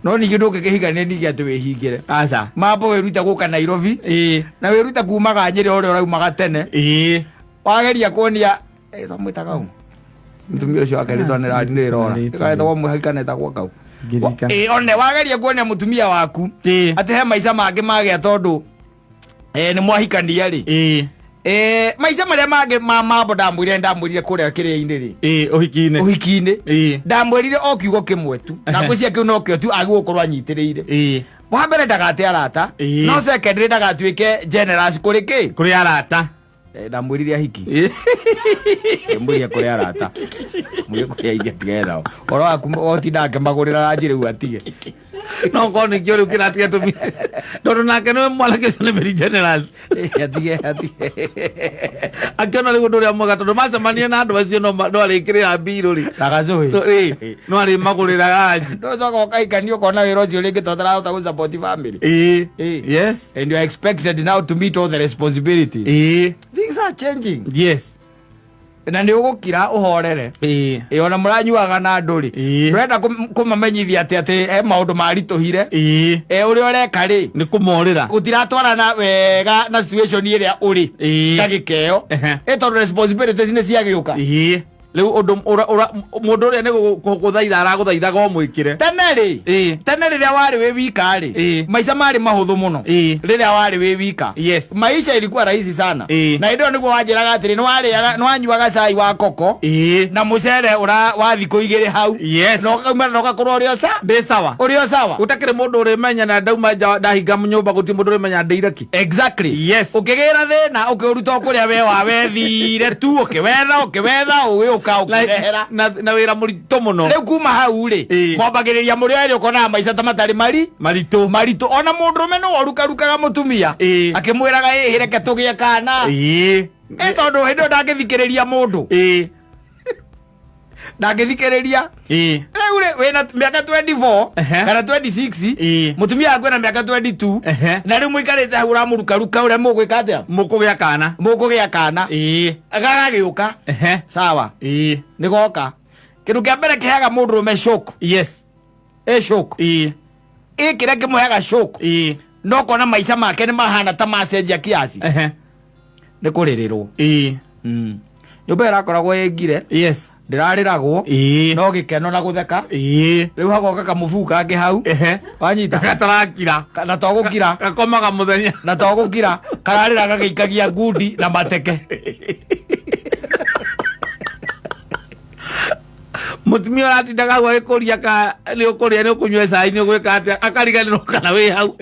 No ningĩ ndũngĩkĩhikania ningĩ atĩ wĩhingĩre. Aca. Mambo wĩrute gũka Nairobi. Ĩĩ. Na wĩrute kumaga Nyĩrĩ ũrĩa ũraumaga tene. Ĩĩ. Wageria kuonia tamwĩtaga ũ mũtumia ũcio wake rĩtwa nĩ rĩrora Rĩtwa gaetagwo mũhika etagwo kau. Ngĩririkana. Ĩ, one wageria kuonia mũtumia waku Ĩĩ. atĩ he maica mangĩ magĩa tondũ nĩ mwahikania rĩ. Ĩĩ. Maica marĩa mangĩ ma mambo ndamwĩrire kũrĩa kĩrĩa-inĩ rĩ. Ĩĩ, ũhiki-inĩ. Ũhiki-inĩ. Ĩĩ. Ndamwĩrire o kiugo kĩmwe tu na ngwĩciria kĩu nokĩo tu agĩrĩirwo gũkorwo anyitĩrĩire. Ĩĩ. Wa mbere ndagate arata. Ĩĩ. No secondary ndagatuĩke generous kũrĩ kĩ. Kũrĩ arata. Ndamwĩrire ahiki. Ĩĩ. Ndamwĩrire kũrĩ arata. Mwĩrire kũrĩ aingĩ atigane nao. Ũhoro waku ũtinda akĩmagũrĩra ranji rĩu atige. No korwo nĩkĩo rĩu kĩratiga tũmi tondũ nake nĩwe mwanake ũcio nĩ very generous. Atige atige. Akĩona rĩu ũndũ ũrĩa mwega tondũ macemania na andũ acio no arĩkĩrĩra mbirũ rĩ. Na gacũhĩ. Ĩĩ, no arĩmagũrĩra ranji. Ndocoka ũkahikania ũkona wĩra ũcio rĩngĩ tondũ ũtarahota gũ support family. Ĩĩ. Ĩĩ. Yes. And you are expected now to meet all the responsibilities. Ĩĩ. Things are changing. Yes. Na nĩ ũgũkira ũhorere. Ĩĩ. Ĩ, ona mũranyuaga na andũ rĩ. Ĩĩ. Ndũrenda kũmamenyithia atĩ he maũndũ maritũhire. Ĩĩ. Ũrĩa ũreka rĩ. Nĩ kũmorĩra. Gũtiratwarana wega na situation ĩrĩa ũrĩ. Ĩĩ. Ndagĩka ĩyo. Ehe. Ĩ tondũ responsibilities nĩ ciagĩũka. Ĩĩ. Rĩu ũndũ mũndũ ũrĩa nĩ gũthaitha aragũthaithaga ũmwĩkĩre. Tene rĩ. Ĩĩ. Tene rĩrĩa warĩ wĩ wika rĩ. Ĩĩ. Maica marĩ mahũthũ mũno. Ĩĩ. Rĩrĩa warĩ wĩ wika. Yes. Maisha ilikuwa rahisi sana. Ĩĩ. Na hĩndĩ ĩyo nĩguo wanjĩraga atĩrĩ nĩ warĩaga nĩ wanyuaga cai wa koko. Ĩĩ. Na mũcere ũra wa thikũ igĩrĩ hau. Yes. Na ũkauma na ũgakorwo ũrĩ o sa. Ndĩ sawa. Ũrĩ o sawa. Gũtakĩrĩ mũndũ ũrĩmenya na ndauma nja ndahinga nyũmba gũtirĩ mũndũ ũrĩmenya ndĩire kĩ. Exactly. Yes. Ũkĩgĩra thĩna ũkĩũruta o kũrĩa we wawethire tu ũkĩwetha ũkĩwetha ũgĩũka ũkĩrehera. Na wĩra mũritũ mũno. Rĩu kuma hau rĩ Ĩĩ. mwambagĩrĩria mũrĩ erĩ ũkonaga maica ta matarĩ mari Maritũ. maritũ ona mũndũrũme nĩwe ũrukarukaga mũtumia Ĩĩ. akĩmwĩraga ĩĩ reke tũgĩe kana. Ĩĩ. Ĩ tondũ hĩndĩ ĩyo ndangĩthikĩrĩria mũndũ. Ĩĩ. Ndangĩthikĩrĩria. Ĩĩ. Rĩu rĩ wĩna mĩaka 24 Ehe. kana 26 Ĩĩ. mũtumia waku ena mĩaka 22 Ehe. na rĩu mũikarĩte hau ũramũrukaruka ũrĩa mũgwĩka atĩa. Mũkũgĩa kana. Mũkũgĩa kana. Ĩĩ. Gagagĩũka. Ehe. Sawa. Ĩĩ. Nĩ goka. Kĩndũ kĩa mbere kĩheaga mũndũrũme shock. Yes. Ĩ shock. Ĩĩ. Ĩ kĩrĩa kĩmũheaga shock. Ĩĩ. No kona maica make nĩ mahana ta macenjia kiasi. Ehe. Nĩ kũrĩrĩrwo. Ĩĩ. Nyũmba ĩyo ĩrakoragwo ĩ ngire. Yes. Ndĩrarĩragwo. Ĩĩ. No gĩkeno na gũtheka. Ĩĩ. Rĩu hagoka kamũbuu kangĩ hau. Ehe. Wanyita. Gatarakira. Na to gũkira. Gakomaga mũthenya. Na to gũkira. Kararĩra gagĩikagia ngundi na mateke. Mũtumia ũratindaga hau agĩkũria ka nĩ ũkũrĩa nĩ ũkũnyua cai nĩ ũgwĩka atĩa akariganĩrwo kana wĩ hau.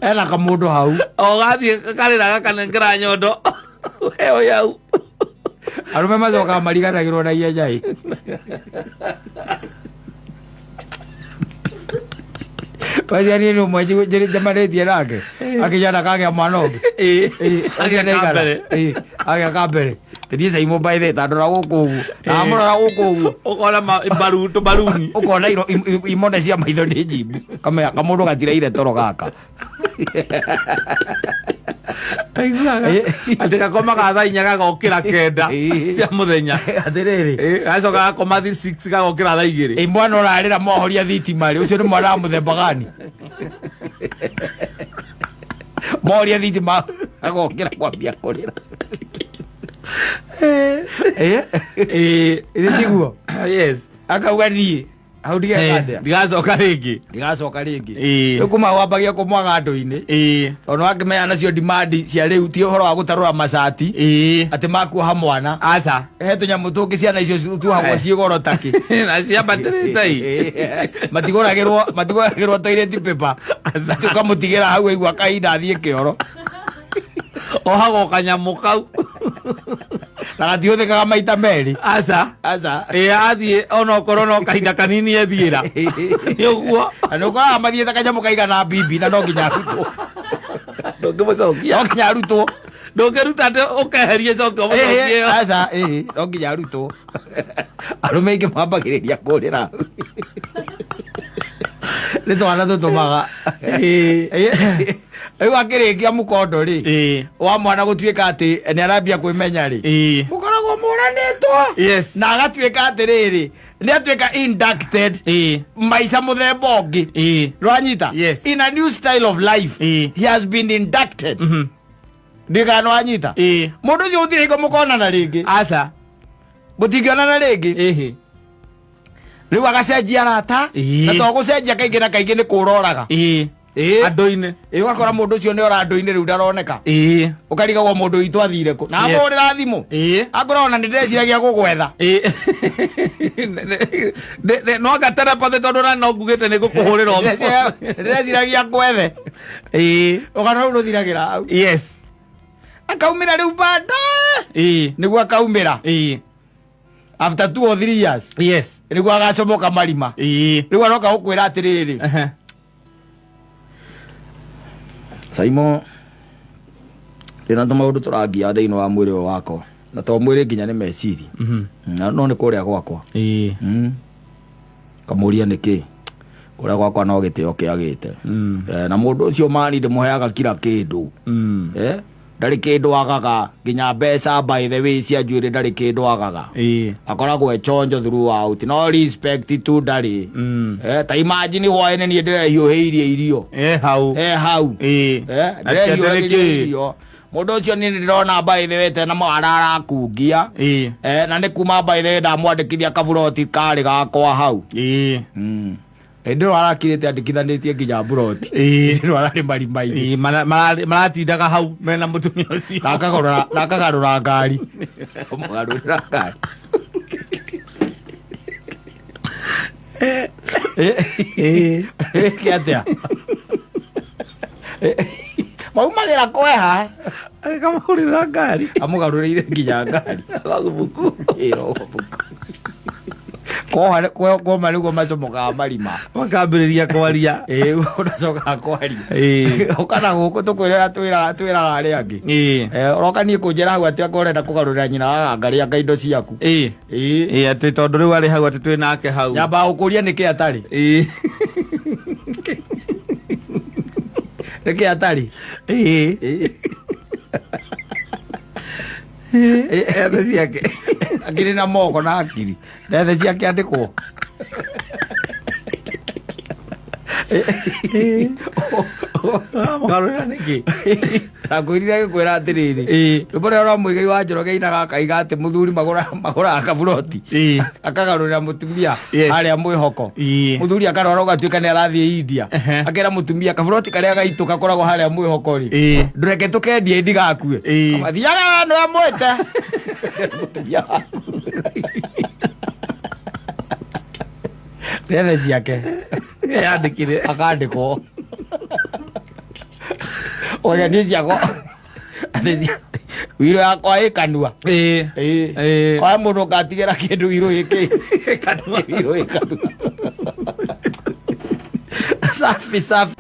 Ena kamũndũ hau. O gathiĩ karĩra gakanengera nyondo. We ũyũ hau. Arũme macokaga mariganagĩrwo na ihenya ĩ. Wacia niĩ nĩ ũmwe njemanĩtie nake akĩnyana kagĩa mwana ũngĩ. Ĩĩ. Ĩĩ, Agĩa nĩ igana. kambere. Ĩĩ, agĩa kambere. Tĩthiĩ Caimo by the ta ndora gũkũ ũguo. Na amũrora gũkũ ũguo. Ũkona mbaru tũmbaruni. Ũkona imone cia maitho nĩ njimbu. Kamenya kamũndũ gatiraire toro gaka. Aiguaga. Atĩ gakomaga thaa inya gagokĩra 9 cia mũthenya. Atĩrĩrĩ. Ĩĩ, gacoka gakoma 6 gagokĩra thaa 2. Ĩ mwana ũrarĩra mwahoria thitima rĩ, ũcio nĩ mwana wa mũthemba gani? Mwahoria thitima agokĩra kwambia kũrĩra. Ĩ? Ĩĩ. Ĩ tiguo? Yes. Akauga niĩ hau ndigeka atĩa? Ndigacoka rĩngĩ. Ndigacoka rĩngĩ. Ĩĩ. Rĩu kuma wambagia kũmwaga andũ-inĩ. Ĩĩ. Tondũ wakĩmenya nacio demand cia rĩu ti ũhoro wa gũtarũra macati. Ĩĩ. Atĩ makuoha mwana. Aca. He tũnyamũ tũngĩ ciana icio tuohagwo ciĩ goro takĩ. Na ciambatĩrĩte ĩ. Matigũragĩrwo toilet paper. Atĩ ũkamũtigĩra hau aigua kahinda athiĩ kĩoro. Ohagwo kanyamũ kau. Na gatihũthĩkaga maita merĩ. Aca. Aca. Ĩ athiĩ onokorwo no kahinda kanini ethiĩra nĩ ũguo. Na nĩ ũkoraga mathiĩte kanyamũ kaigana bibi na no nginya arutwo. Ndũngĩmũcokia. No nginya arutwo. Ndũngĩruta atĩ ũkeherie coke ũmũcokie ĩyo. Aca, ĩĩ, no nginya arutwo. Arũme aingĩ mambagĩrĩria kũrĩra. Nĩ twana tũtũmaga. Ĩĩ. Rĩu akĩrĩkia mũkondo rĩ, Ĩĩ. wa mwana gũtuĩka atĩ nĩ arambia kwĩmenya rĩ, Ĩĩ. mũkoragwo mũranĩtwo. Yes. Na agatuĩka atĩrĩrĩ, nĩ atuĩka inducted Ĩĩ. maica mũthemba ũngĩ. Ĩĩ. Nĩwanyita? Yes. In a new style of life. Ĩĩ. He has been inducted. Ndikana nĩwanyita? Ĩĩ. Mũndũ ũcio gũtirĩ hingo mũkonana rĩngĩ. Aca. Mũtingĩonana rĩngĩ. Ĩhĩ. Rĩu agacenjia arata. Ĩĩ. Na to gũcenjia kaingĩ na kaingĩ nĩ kũroraga. Ĩĩ. Ĩĩ. Andũ-inĩ. Ĩĩ, ũgakora mũndũ ũcio nĩ ora andũ-inĩ rĩu ndaroneka. Ĩĩ. Ũkarigagwo mũndũ witũ athire kũ. Na Yes. amũhũrĩra thimũ. Ĩĩ. Akorwo ona nĩ ndĩreciragia gũgwetha. Ĩĩ. No anga telepathy tondũ na no ngugĩte nĩ ngũkũhũrĩra ũmũthĩ. Ndĩreciragia ngwethe. Ĩĩ. Rũgano rũu rũthiragĩra hau. Yes. Akaumĩra rĩu baadaye. Ĩĩ. Nĩguo akaumĩra. Ĩĩ. After 2 or 3 years. Yes. Nĩguo agacomoka marima. Ĩĩ. Rĩu aroka gũkwĩra atĩrĩrĩ. Ehe. Saimo ndĩna tũmaũndũ tũrangia thĩinĩ wa mwĩrĩ ũyũ wakwa na to mwĩrĩ nginya nĩ meciria. Na no nĩ kũrĩa gwakwa. Ĩĩ. Kamũria nĩkĩ kũrĩa gwakwa no gĩtĩo kĩagĩte. Eh, na mũndũ ũcio mani ndĩmũheaga kila kĩndũ. Eh, ndarĩ kĩndũ agaga nginya mbeca, by the way, cia njuĩrĩ ndarĩ kĩndũ agaga. Ĩĩ. Akoragwo e chonjo throughout, no respect tu ndarĩ. Eh, ta imagine hwaĩ-inĩ niĩ ndĩrehiũhĩirie irio. E hau. E hau. Ĩĩ. Eh, Atĩ ndĩrehiũhĩirie nĩkĩ? irio. Mũndũ ũcio niĩ nĩndĩrona by the way tena mawara arakungia. Ĩĩ. Eh, na nĩ kuma by the way ndamwandĩkithia kaburoti karĩ gakwa hau. Ĩĩ. Hĩndĩ ĩyo arakirĩte andĩkithanĩtie nginya mburoti. Ĩĩ. Hĩndĩ ĩyo ararĩ marima-inĩ. Ĩĩ, maratindaga hau mena mũtumia ũcio. Na akagarũra ngari. Mũgarũrĩra ngari. Ĩĩ. Ĩke atĩa? Maumagĩra kweha. Agĩkamũgũrĩra ngari. Amũgarũrĩire nginya ngari. Logbook. Ĩĩ, logbook. Koha koma nĩguo macomokaga marima. Makambĩrĩria kwaria. Ĩĩ, ũnacokaga kwaria. Ĩĩ. Ũkana gũkũ tũkwĩrĩra twĩraga arĩa angĩ. Ĩĩ. Eh, ũroka niĩ kũnjĩra hau atĩ anga ũrenda kũgarũrĩra nyina wa ngari anga indo ciaku. Ĩĩ. Ĩĩ. Ĩĩ, atĩ tondũ rĩu arĩ hau atĩ twĩ nake hau. Nyambaga gũkũria nĩkĩ atarĩ. Ĩĩ. Nĩkĩ atarĩ. Ĩĩ. Ĩĩ. Ethe ciake. Akĩrĩ na moko na akiri. Nethe ciake andĩkwo. Mũgarũrĩra nĩkĩ? Nakwĩrire agĩkwĩra atĩrĩrĩ. Ĩĩ. Rwĩmbo rũrĩa rwa Mũigai wa Njoroge ainaga akaiga atĩ mũthuri magũraga kaburoti. Ĩĩ. Akagarũrĩra mũtumia Yes. harĩa mwĩhoko. Ĩĩ. Mũthuri akarwara ũgatuĩka nĩ arathiĩ India. Ehe. Akera mũtumia kaburoti karĩa gaitũ gakoragwo harĩa mwĩhoko rĩ. Ĩĩ. Ndũreke tũkendie ndigakue. Ĩĩ. Mathiaga we nĩwe mwĩte. Mũtumia waku. Rethe ciake. Yandĩkire. Akandĩkwo. Oya niĩ ciakwa. Wiro yakwa ĩ kanua. Ĩĩ. Ĩĩ. Ĩĩ. Kwa mũndũ ũgatigĩra kĩndũ wiro ĩkĩ. Kanua. Wiro ĩ kanua. Safi safi.